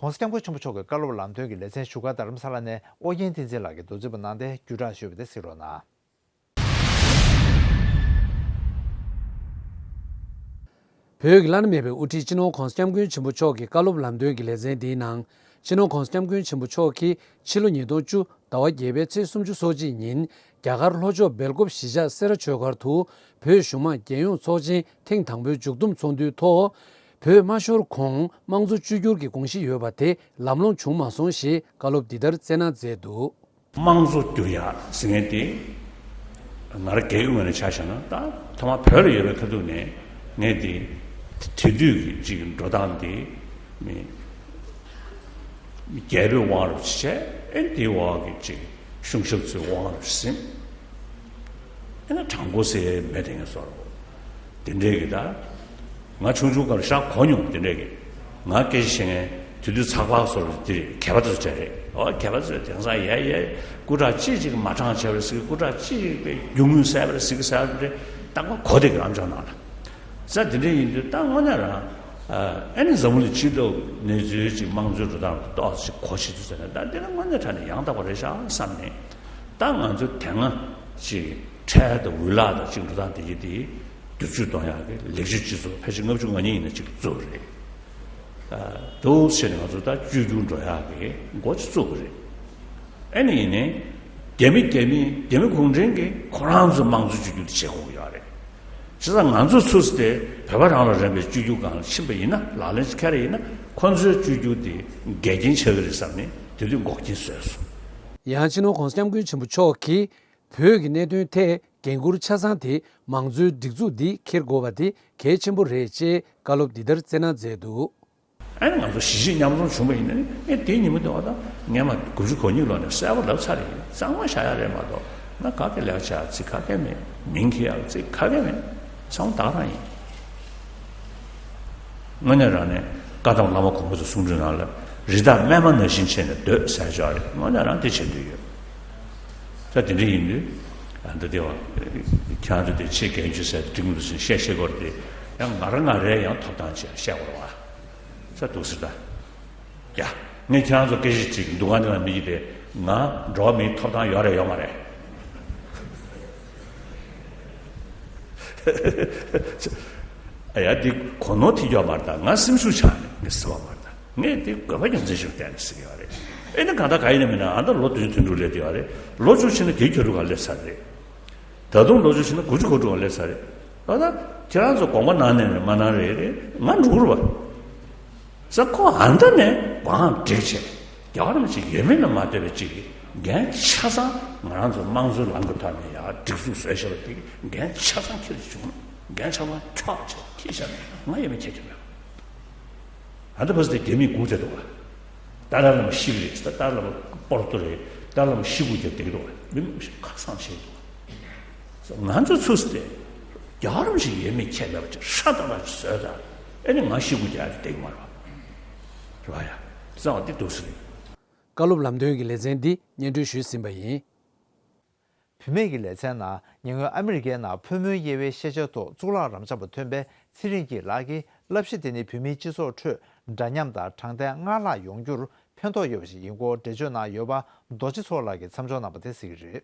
༸གོང་ས་༸སྐྱབས་མགོན་ཆེན་པོ་མཆོག་གི་བཀའ་སློབ་ལམ་སྟོན་གྱི་ལེ་ཚན་བཞུགས་སྒར་རྡ་རམ་ས་ལ་ནས་ཨོ་རྒྱན་བསྟན་འཛིན་ལགས་ཀྱིས་མདོ་རྩིས་པ་གནང་སྟེ་བརྒྱུད་བསྒྲགས་ཞུས་པ་དེ་གཟིགས་རོགས་གནང་། བོད་ཀྱི་བླ་ན་མེད་པའི་དབུ་ཁྲིད་སྤྱི་ནོར་༸གོང་ས་༸སྐྱབས་མགོན་ཆེན་པོ་མཆོག་གི་བཀའ་སློབ་ལམ་སྟོན་གྱི་ལེ་ཚན་འདིའི་ནང་། སྤྱི་ནོར་༸གོང་ས་༸སྐྱབས་མགོན་ཆེན་པོ་མཆོག་གིས་ཕྱི་ལོ་ཉིས་སྟོང་བཅུ་ཟླ་བ་བརྒྱད་པའི་ཚེས་སུམ་ཅུ་སོ་གཅིག་ཉིན་རྒྱ་གར་ལྷོ་ཕྱོགས་སྦེལ་ཀོབ་གཞིས་ཆགས་སེ་ར་ཆོས་སྒར་དུ་བོད་གཞུང་མང་རྒྱལ་ཡོངས་ཚོགས་ཆེན་ཐེངས་དང་པོའི་མཇུག་བསྡོམས་ཚོགས་འདུའི་ཐོག། བོད་མ་ཤོར་གོང་དམངས་གཙོ་བཅོས་བསྒྱུར་གྱི་དགོངས་གཞི་ཡོད་པ་དེ་ལམ་ལྷོང་བྱུང་མ་སོང་ཞེས་བཀའ་སློབ་འདི་ལྟར་སྩལ་གནང་མཛད་འདུག། དམངས་གཙོ་བསྒྱུར་ཡག་ཟེར་མཁན་དེ། ང་རང་སྒེར་གྱི་ངོས་ནས་ཆ་བཞག་ན། ད་ཐོག་མར་བོད་ལ་ཡོད་པའི་ཁ་ཐུག་ནས་ངས་དེ་དེང་དུས་ཀྱི་ཅིག་འགྲོ་སྟངས་དེ་མི་རྒྱལ་པོའི་དབང་རུ་བྱས། ཨེ་དེའི་འོག་གི་ཅིག་གཞུང་ཞབས་ཚོའི་དབང་རུ་ཟིན། ཨེ་ན་དྲང་པོ་ཟེར་མེད་དེ་ངས་སོར་དེ་འདྲའི་གི་ད། ང་ཆུང་ཆུང་སྐབས་ལ་ཤག་གོ་མྱོང་དེ་འདྲ་གི། ང་སྐད་ཆ་བཤད་མཁན་དེ་དུས་ཚགས་པར་སོགས་ལ་དེ་རེད། གད་པ་དེ་ཚོ་བྱས་རེད། ཨོ་གད་པ་ཚོས་དེང་སང་ཡ་ཡ་སྐུ་དྲག་ཅི་ཅིག་མ་དྲང་བྱས་པ་རེད་ཟེར་གི། སྐུ་དྲག་ཅི་ཅིག་པའི་རྒྱུ་དངོས་གསལ་པ་རེད་ཟེར་གི་ཟེར་བ་དེ་རྟག་པར་གོ་བསྡད་གི་ཨམ་ཅོག་ནང་ལ། ས་དེ་འདྲ་ཡིན་དུས་ད་དངོས་གནས་རང་ཨ་ནི་འཛམ་བུ་གླིང་སྤྱི་ཚོགས་གནས་ཚུལ་ཅིག་དམངས་གཙོའི་འགྲོ་སྟངས་ཏོག་ཙམ་གོ་ཤེས་ཚུལ་ཟེར་ན། ད་འདི་ལ་དངོས་གནས་དྲང་གནས་ཡང་དག་པ་རེད་ཤག་བསམ་ནས། ད་ང་ཚོ་དེ་སྔ་ཅིག་ཁྲལ་དང་འུ་ལག་དང་ཅིག་འགྲོ་སྟངས་དེ་གི་དེ། བསྒྱུར་བཅོས་གཏོང་ཡག་གི་ལེགས་བཅོས་སྤྱི་ཚོགས་ཕལ་ཆེར་ལྔ་བཅུ་ང་གཉིས་ཡིན་ན་གཅིག་བཙུགས་པ་རེད། ཨ་འདུག་བྱས་ནས་ང་ཚོ་ད་བཅོས་བསྒྱུར་འགྲོ་ཡག་གི་འགོ་ཅིག་བཙུགས་པ་རེད། ཨེ་ནི་ཡིན་ནའི་རྒྱ་མི་རྒྱ་མི་རྒྱ་མི་གུང་ཁྲན་གྱིས་ཁོ་རང་ཚོའི་དམངས་གཙོ་བཅོས་བསྒྱུར་དེ་བྱེད་དགོས་ཀྱི་ཡོད་རེད། བྱས་ཙང་ང་ཚོ་ཚུར་དེ་བོད་པ་རང་ལ་རན་པའི་བཅོས་བསྒྱུར་སྒང་ལ་ཕྱིན་པ་ཡིན་ན། ལག་ལེན་ཅིག་འཁེལ་བ་ཡིན་ན། ཁོ་ཚོའི་བཅོས་བསྒྱུར་དེ་འགལ་རྐྱེན་ཆགས་ཀྱི་རེད་བསམ་ནས་དེ་དུས་འགོག་རྐྱེན་བཟོས་སོང་། ཡང་སྤྱི་ནོར་༸གོང་ས་༸སྐྱབས་མགོན་ཆེན་པོ་མཆོག་གིས་བོད་ཀྱི་གནད་དོན་ཐད། འགན་འཁུར་ཆ་ཚང་དེ་མང་གཙོའི་སྒྲིག་འཛུགས་འདི་འཁྱེར་དགོས་པ་དེ་གལ་ཆེན་པོ་རེད་ཅེས་བཀའ་སློབ་འདི་ལྟར་སྩལ་གནང་མཛད་འདུག། ཨ་ནི་ང་ཚོ་གཞིས་བྱེས་མཉམ་འཛོམས་བྱུང་བ་ཡིན་ན་ནི། ཨེ་དེའི་ཉིན་མོ་དེ་བ་དང་སྔོན་མ་དགུ་བཅུ་གོ་གཉིས་ལོ་ནས་གསལ་པོ་ལབ་ཚར་རེད། གཙང་མ་བཞག་ཡག་རེད་མ་གཏོགས། ང་ག་གེ་ལེགས་ཆ་ཚིག་ག་གེ་མེད། མིང་འཁྱེར་ཡག་ཚིག་ག་གེ་མེད། ཚང་མ་ད་ག་རང་ཡིན། དངོས་གནས་རང་ནས་བཀའ་གདམས་བླ་མ་གོང་མ་ཚོའི་གསུང་སྒྲོས་ནང་ལ། རི་དྭགས་རྨས་མ་ནང་བཞིན་བྱས་ནས་སྡོད་ཟེར་ཅིག་ཡོད་རེད། དངོས་གནས་རང་དེ་བྱེད་འདོད་ཡོད། ད་དེ་འདྲ་ཡིན་དུས། ཨ་འདི་དེ་བ། ཁྱེད་རང་ཚོ་དེ་ཆེས་གལ་ཆེ་ཟེར་དེ་འགྲིག་མི་འདུག་ཟེར་བཤད་ཤེས་དགོས་རེད་དེ། ཡང་ང་རང་ང་རང་ཡང་ཐོབ་ཐང་ཆེ་བཤད་དགོས་རེད་བ། ས་འདུག་ཟེར་ད། ཡ། ངས་ཁྱེད་རང་ཚོ་སྐད་ཆ་དྲིས་འདུག་ག་འདི་ལ་མི་གི་དེ། ང་འགྲོ་བ་མིའི་ཐོབ་ཐང་ཡོད་རེད་ཡོད་མ་རེད། ཨ་ཡ། འདི་གོ་ནོར་ཐེབས་ཀྱི་ཡོད་མ་རེད་ད། ང་སེམས་ཤུགས་ཆག་ནས་ངས་ཟེར་བ་མ་རེད་ད། ངས་འདི་དགོས་པ་རྒྱུ་མཚན་ཞིག་བལྟས་ནས་ཟེར་གྱི་ཡོད་རེད། ཨེ་ནི་གང་ལྟར་ག་ཡིན་ན་མིན་ན། ཨ་ད་ལོ་བདུན་དོན་དྲུག་སླེབས་བསྡད་ཡོད་རེད། ལོ་བཅུ་ཕྱིན་ན་བརྒྱད་ཅུ་གྱ་དྲུག་སྒང་སླེབས་ཚར་རེད། ད་དུང་ལོ་བཅུ་ཕྱིན་ན་དགུ་བཅུ་གོ་དྲུག་སྒང་སླེབས་ཚར་རེད། ད་ད་ཁྱེད་རང་ཚོ་དགོངས་པ་གནང་ནའི་རེད། མ་གནང་རེད་རེད། ང་འགྲོ་གི་རེད་བ། ས་ཁོ་ཨ་མདའ་ནས་བང་བསྒྲིགས་བྱས། རྒྱལ་བ་རིན་པོ་ཆེ་ཡོད་མེད་ལ་མ་ལྟོས་པའི་ཅིག་འགན་ཆ་ཚང་། ང་རང་ཚོ་དམངས་གཙོའི་ལམ་གྱི་ཐོག་ནས་ཡར་སྒྲིག་འཛུགས་བཟོས་བཞག་པ་དེ་འགན་ཆ་ཚང་འཁྱེར་བྱུང་། འགན་ཆ་ཚང་འཁྱོག་བྱས་འཁྱེར་བཞག་ནས་ང་ཡོད་མེད་ཁྱེད་ཀྱི་མེད། ཨ་ད་བས་དེ་རྒྱ་མིས་སྒུག་བྱས་འདུག་ག། ཏཱ་ལའི་བླ་མ་ཤི་གི་རེད། ཏཱ་ལའི་བླ་མ་སྤོར་ཏོ་རེད། ཏཱ་ལའི་བླ་མ་ཤི་སྒུག་བྱས་བསྡད་འདུག་ག། མི་མང་པོ་ཞིག་ཁ་གསང་བྱས་འདུག་ག། ང་ཚོ་ཚུར་སྟེ་རྒྱལ་བ་རིན་པོ་ཆེ་ཡོད་མེད་ཁྱད་མེད་པ་ཅིག་ཧྲ་ཏག་ཏག་ཅིག་བཟོས་ད། ཨེ་ནི་ང་ཤི་སྒུག་རྒྱག་ཡ་དེ་བསྡད་ཀྱི་མ་རེད་པ། རེད་པ་ཡ། གསང་བ་འདི་འདུག་སེ་རེད། བཀའ་སློབ་ལམ་སྟོན་གྱི་ལེ་ཚན་འདི་སྙན་སྒྲོན་ཞུས་ཟིན་པ་ཡིན། བུད་མེད་ཀྱི་ལེ་ཚན་ནང་ཉེ་སྔོན་ཨ་མི་རི་ཀའི་ནང་ཕོ་མོའི་དབྱེ་བའི་ཤེས་བྱ་ཐོག་གཙུག་ལག་རབ་འབྱམས་པ་ཐོན་པའི་ཚེ་རིང་སྐྱིད་ལགས་ཀྱིས་བསླབ་གཞི་དེ་ནི་བོད་མིའི་སྤྱི་ཚོགས་ཁྲོད་འདྲ་མཉམ་དང་དྲང་བདེན་སྔར་ལྷག་ཡོང་རྒྱུར་ཕན་ཐོགས་ཡོད་པ་ཞིག་ཡིན་སྐོར་འགྲེལ་བརྗོད་གནང་ཡོད་པ་རྡོ་རྗེ་མཚོ་ལགས་ཀྱིས་མཚམས་འཇོག་གནང་པ་དེ་གཟིགས་ཀྱི་རེད།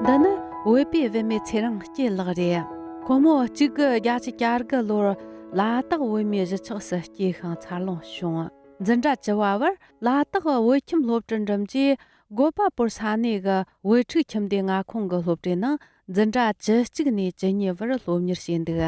འདི་ནི་བོད་པའི་བུད་མེད་ཚེ་རིང་སྐྱིད་ལགས་རེད། ཁོ་མོ་གཅིག་དགུ་བརྒྱད་ཅུ་གྱ་དགུ་ལོར་ལ་དྭགས་བོད་མིའི་གཞིས་ཆགས་སུ་སྐྱེས་ཤིང་འཚར་ལོངས་བྱུང་། འཛིན་གྲྭ་བཅུ་བ་བར་ལ་དྭགས་བོད་ཁྱིམ་སློབ་གྲྭར་འགྲིམས་རྗེས། སྒོ་པ་པོར་ས་གནས་ཀྱི་བོད་ཕྲུག་ཁྱིམ་སྡེ་མངའ་ཁོངས་ཀྱི་སློབ་གྲྭའི་ནང་འཛིན་གྲྭ་བཅུ་གཅིག་ནས་བཅུ་གཉིས་བར་སློབ་གཉེར་བྱས་འདུག་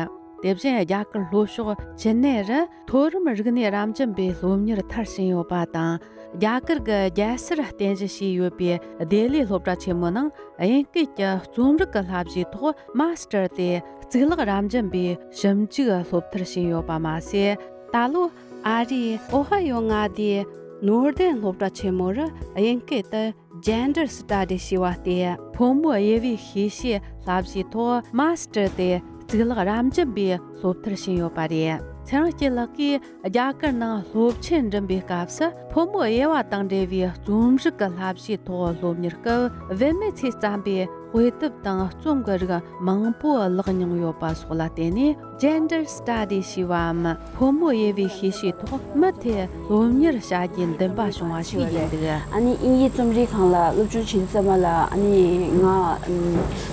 དེ་བཞིན་རྒྱ་གར་ལྷོ་ཕྱོགས་ཅི་ནེ་རུ་མཐོ་རིམ་རིག་གནས་རབ་འབྱམས་པའི་སློབ་གཉེར་མཐར་ཕྱིན་ཡོད་པ་དང་། རྒྱ་གར་གྱི་རྒྱལ་སར་རྟེན་གཞི་བྱས་ཡོད་པའི་ལྡི་ལིའི་སློབ་གྲྭ་ཆེན་མོའི་ནང་དབྱིན་སྐད་ཀྱི་རྩོམ་རིག་གི་བསླབ་གཞིའི་ཐོག་མཱ་སི་ཊར་སྟེ་གཙུག་ལག་རབ་འབྱམས་པའི་ཞིབ་འཇུག་སློབ་མཐར་ཕྱིན་ཡོད་པ་མ་ཟད། ད་ལོ་ཨ་རིའི་ཨོ་ཧ་ཡོ་མངའ་སྡེའི་ནོར་དན་སློབ་གྲྭ་ཆེན་མོ་རུ་དབྱིན་སྐད་དུ་Gender Studies ཞེས་པ་སྟེ། ཕོ་མོའི་དབྱེ་བའི་ཤེས་བྱའི་བསླབ་གཞིའི་ཐོག་མཱ་སི་ཊར་སྟེ་གཙུག་ལག་རབ་འབྱམས་པའི་སློབ་མཐར་ཕྱིན་ཡོད་པ་རེད། ཚེ་རིང་སྐྱིད་ལགས་ཀྱིས་རྒྱ་གར་ནང་སློབ་ཆེན་འགྲིམ་པའི་སྐབས་སུ། ཕོ་མོའི་དབྱེ་བ་དང་འབྲེལ་བའི་རྩོམ་རིག་གི་བསླབ་གཞིའི་ཐོག་སློབ་གཉེར་སྐབས། བུད་མེད་ཚོས་བརྩམས་པའི་དཔེ་དེབ་དང་རྩོམ་གྱི་རིགས་མང་པོ་བཀླགས་མྱོང་ཡོད་པ་སོགས་ལ་བརྟེན་ནས། Gender Studies ཞེས་པའམ་ཕོ་མོའི་དབྱེ་བའི་ཤེས་བྱའི་ཐོག་མུ་མཐུད་སློབ་གཉེར་བྱ་རྒྱུའི་འདུན་པ་བྱུང་བ་ཞིག་ཡིན་འདུག་ཨ་ནི་དབྱིན་ཡིག་རྩོམ་རིག་སྒང་ལ་སློབ་སྦྱོང་བྱེད་དུས་ཙམ་པ་ལ། ཨ་ནི་ང་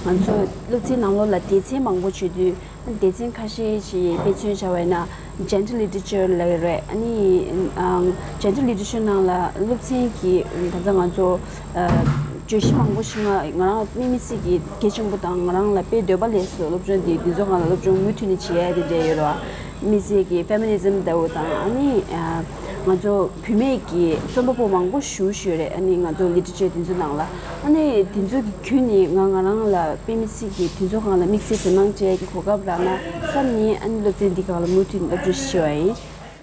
ང་ཚོ་སློབ་ཚན་ནང་ལོགས་ལ་སྡེ་ཚན་མང་པོ་བྱེད་དུས། སྡེ་ཚན་ཁ་ཤས་ཤིག་དཔེ་མཚོན་བྱ་བ་ཡིན་ན། Gender Literature ལབ་ཡོད་རེད། ཨ་ནི་ཨང་Gender Literature ནང་ལ་སློབ་ཚན་གྱི་ད་ལྟ་ང་ཚོ་ཨ་བརྗོད་གཞི་མང་པོ་ཞིག་ང་ང་རང་དམིགས་བསལ་གྱི་གལ་ཆེན་པོ་དང་། ང་རང་ལ་དཔེ་འདོད་པ་སླེབས་སོང་། སློབ་སྦྱོང་འདི་འདི་ཚོ་སྒང་ལ་སློབ་སྦྱོང་མུ་མཐུད་ནས་བྱེད་ཡ་དེ་འདྲ་ཡོད་རེད་བ། དམིགས་བསལ་གྱི་Feminism ལྟ་བུ་དང་། ཨ་ནི་ཨ་ང་ཚོ་བུད་མེད་ཀྱི་རྩོམ་པ་པོ་མང་པོ་ཞེ་པོ་ཅིག་ཡོད་རེད། ཨ་ནི་ང་ཚོ་Literature དེ་ཚོ་ནང་ལ། ཨ་ནི་དེ་ཚོ་གི་བརྒྱུད་ནས་ང་ང་རང་ལ་དཔེ་མི་སྲིད་ཀྱི་དེ་ཚོ་སྒང་ལ་དམིགས་བསལ་དོ་སྣང་སྤྲད་ཀྱི་གོ་སྐབས་རག་ན་བསམ་ནས། ཨ་ནི་སློབ་ཚན་འདི་སྒང་ལ་མུ་མཐུད་ནས་སློབ་སྦྱོང་ཞུས་པ་ཡིན།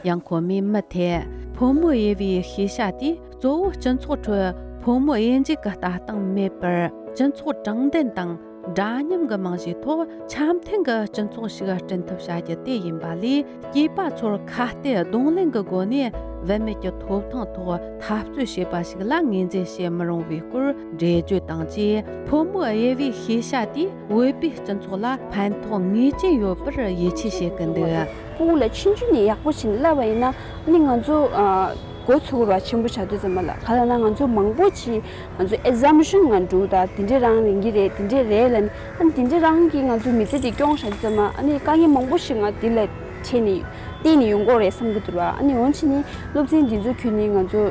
ཡང་ཁོ་མོས་མུ་མཐུད་ཕོ་མོའི་དབྱེ་བའི་ཤེས་བྱ་དེས་གཙོ་བོ་སྤྱི་ཚོགས་ཁྲོད་ཕོ་མོ་དབྱེ་འབྱེད་ཀྱི་ལྟ་སྟངས་མེད་པར། སྤྱི་ཚོགས་དྲང་བདེན་དང་འདྲ་མཉམ་གྱི་རྨང་གཞིའི་ཐོག་འཆམ་མཐུན་གྱི་སྤྱི་ཚོགས་ཤིག་བསྐྲུན་ཐབས་བྱ་རྒྱུ་དེ་ཡིན་པ་ལས། སྐྱེས་པ་ཚོར་ཁ་གཏད་གདོང་ལེན་གྱི་སྒོ་ནས་བུད་མེད་ཀྱི་ཐོབ་ཐང་ཐོག་འཐབ་རྩོད་བྱེད་པ་ཞིག་ལ་ངོས་འཛིན་བྱེད་མི་རུང་བའི་སྐོར་འགྲེལ་བརྗོད་དང་བཅས། ཕོ་མོའི་དབྱེ་བའི་ཤེས་བྱ་དེས་བོད་པའི་སྤྱི་ཚོགས་ལ་ཕན་ཐོགས་ངེས་ཅན་ཡོད་པར་ཡིད་ཆེས་བྱེད་ཀྱི་འདུག་ཕྲུ་གུ་ལ་ཆུང་ཆུང་ནས་ཡག་པོ་བྱས་ནས་བསླབས་པ་ཡིན་ན། ཨ་ནི་ང་ཚོ་ཨ་འགོ་ཚུགས་ར་ཆེན་པོ་བྱ་དུས་ཙམ་པ་ལ། ག་ལ་ན་ང་ཚོ་མང་པོ་ཅིག་ང་ཚོ་Assumption ང་འགྲོ་ད། དེ་འདྲས་རང་ཡིན་གྱི་རེད། དེ་འདྲས་རེད་ལབ་ནས། ཨ་ནི་དེ་འདྲས་རང་གིས་ང་ཚོ་མི་ཚེ་དེ་སྐྱོང་བྱ་དུས་ཙམ་པ། ཨ་ནི་དཀའ་ངལ་མང་པོ་ཞིག་ང་དེ་ལ་འཕྲད་ནས་བརྟེན་ནས་ཡོང་གི་ཡོད་རེད་བསམ་གྱི་འདུག་ར། ཨ་ནི་འོན་ཆེ་ནི་སློབ་ཚན་འདི་ཚོ་བརྒྱུད་ནས་ང་ཚོ་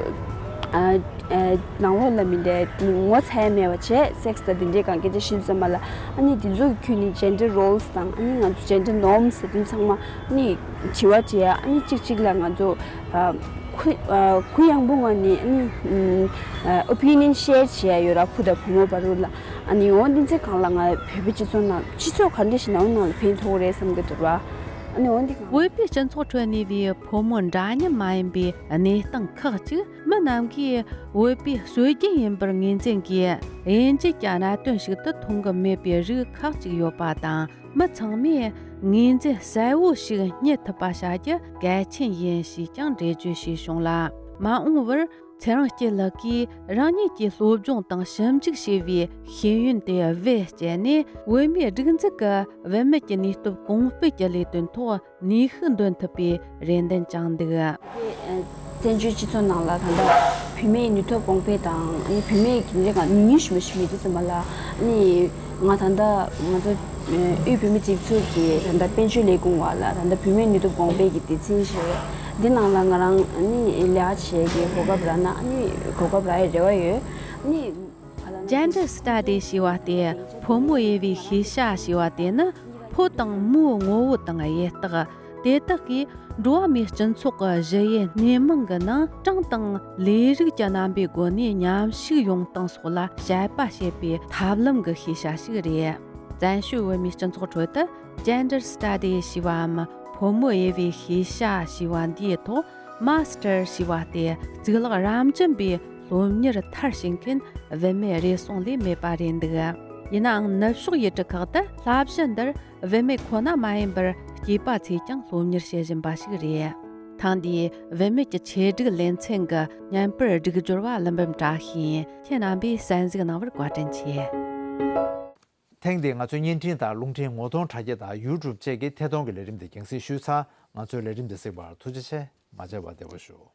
ཨ་ཨ་ནང་ལོགས་ལ་མི་འདྲ་ངོ་ཚ་ཡ་མེད་པ་བྱས། Sex དང་དེ་འདྲའི་སྒང་སྐད་ཆ་བཤད་དུས་ཙམ་པ་ལ། ཨ་ནི་དེ་ཚོ་བརྒྱུད་ནས་Gender Roles དང་། ཨ་ནི་ང་ཚོ་Gender Norms ཟེར་དེ་ཚང་མ་ཨ་ནི་དྲི་བ་དྲི་ཡ། ཨ་ནི་གཅིག་གཅིག་ལ་ང་ཚོ་ཨ་གུ་ཨ་གུ་ཡངས་པོ་ངང་ནས་ཨ་ནི་ཨ་opinion share བྱེད་ཡ་ཡོད་ར། བུ་དང་བུ་མོ་བར་ལ། ཨ་ནི་འོ་འདི་ཚོའི་སྒང་ལ་ང་བོད་པའི་སྤྱི་ཚོགས་ནང་སྤྱི་ཚོགས་ག་འདྲ་ཞིག་ནང་ནང་ལ་ཕན་ཐོགས་རེད་བསམ་གྱི་འདུག་ར། ཨ་ནི་འོ་འདི་སྒང་། བོད་པའི་སྤྱི་ཚོགས་ཁྲོད་གནས་པའི་ཕོ་མོ་འདྲ་མཉམ་མ་ཡིན་པའི་གནས་སྟངས་ཁག་ཅིག་མི་རྣམས་ཀྱིས་བོད་པའི་སྲོལ་རྒྱུན་ཡིན་པར་ངོས་འཛིན་གྱིས། དབྱེ་འབྱེད་ཀྱི་གནད་དོན་ཞིག་ཏུ་མཐོང་གི་མེད་པའི་རིགས་ཁག་ཅིག་ཡོད་པ་དང་། མི་ཚང་མས་ངོས་འཛིན་གསལ་བོ་ཞིག་རྙེད་ཐུབ་པ་བྱ་རྒྱུ་གལ་ཆེན་ཡིན་ཞེས་ཀྱང་འགྲེལ་བརྗོད་བྱས་བྱུང་ལ། མ་འོངས་པར་ཚེ་རིང་སྐྱིད་ལགས་ཀྱིས་རང་ཉིད་ཀྱིས་སློབ་སྦྱོང་དང་ཞིབ་འཇུག་བྱས་པའི་ཤེས་ཡོན་དེ་བེད་སྤྱད་ནས། བོད་མིའི་སྒྲིག་འཛུགས་ཀྱི་བུད་མེད་ཀྱི་ནུས་སྟོབས་གོང་སྤེལ་གྱི་ལས་དོན་ཐོག་ནུས་ཤུགས་འདོན་ཐུབ་པའི་རེ་འདུན་བཅངས་འདུག་བཙན་བྱོལ་སྤྱི་ཚོགས་ནང་ལ་ད་ལྟ་བུད་མེད་ནུས་སྟོབས་གོང་འཕེལ་དང་། ཨ་ནི་བུད་མེད་ཀྱི་ལས་ཀ་ནུས་ཤུགས་མི་ཤུགས་མི་འདུག་ཙམ་པ་ལ། ཨ་ནི་ང་ད་ལྟ་ང་ཚོ་དབུས་བོད་མི་སྒྲིག་འཛུགས་ཀྱི་ད་ལྟ་དཔལ་འབྱོར་ལས་ཁུངས་བར་ལ་ད་ལྟ་བུད་མེད་ནུས་སྟོབས་གོང་འཕེལ་གྱི་སྡེ་ཚན་ཞིག་ཡོད། འདི་ནང་ལ་ང་རང་ཨ་ནི་ལས་ཀ་བྱེད་ཀྱི་གོ་སྐབས་རག་ན། ཨ་ནི་གོ་སྐབས་རག་ཡའི་རེ་བ་ཡོད། ཨ་ནི་Gender Studies ཞེས་པ་སྟེ་ཕོ་མོའི་དབྱེ་བའི་ཤེས་བྱ་ཞེས་པ་དེ་ནི། ཕོ་དང་མོའི་ངོ་བོ་དང་དབྱེ་རྟགས། དེ་དག་གིས་འགྲོ་བ་མིའི་སྤྱི་ཚོགས་ཀྱི་གཞི་དབྱེ་གནས་མིང་གི་ནང་གྲངས་དང་ལས་རིགས་ཀྱི་རྣམ་པའི་སྒོ་ནས་མཉམ་ཞུགས་ཡོང་སྟངས་སོགས་ལ་དཔྱད་པ་བྱེད་པའི་ཐབས་ལམ་གྱི་ཤེས་བྱ་ཞིག་རེད། བཙན་བྱོལ་བོད་མིའི་སྤྱི་ཚོགས་ཁྲོད་དུ་Gender Studies ཞེས་པའམ་ཕོ་མོའི་དབྱེ་བའི་ཤེས་བྱ་ཞེས་པ་འདིའི་ཐོག་Master ཞེས་པ་སྟེ་གཙུག་ལག་རབ་འབྱམས་པའི་སློབ་གཉེར་མཐར་ཕྱིན་མཁན་བུད་མེད་རེ་ཟུང་ལས་མེད་པ་རེད་འདུག་ཡིན་ནའང་ནུབ་ཕྱོགས་ཡུལ་གྲུ་ཁག་ཏུ་བསླབ་གཞི་འདིར་བུད་མེད་ཁོ་ན་མ་ཡིན་པར་སྐྱེས་པ་ཚོས་ཀྱང་སློབ་གཉེར་བྱེད་བཞིན་པ་ཞིག་རེད། ཐེངས་འདིའི་བུད་མེད་ཀྱི་ཆེད་སྒྲིག་ལེ་ཚན་གྱི་བརྙན་པར་སྒྲིག་སྦྱོར་བ་ཀླུ་འབུམ་བཀྲ་ཤིས་ཡིན། ཁྱེད་རྣམ་པས་གསན་གཟིགས་གནང་བར་བཀའ་དྲིན་ཆེ། ཐེངས་འདིའི་ང་ཚོའི་བརྙན་འཕྲིན་དང་རླུང་འཕྲིན་ངོ་གདོང་དྲ་རྒྱ་དང་ཡུ་ཊུབ་བཅས་ཀྱི་ཐད་གཏོང་གི་ལས་རིམ་འདི་རྒྱང་སྲིང་ཞུས་ཚར། ང་ཚོའི་ལས་རིམ་འདི་གཟིགས་པར་ཐུགས་རྗེ་ཆེ། མ་མཇལ་བར་བདེ་པོ་བཞུགས།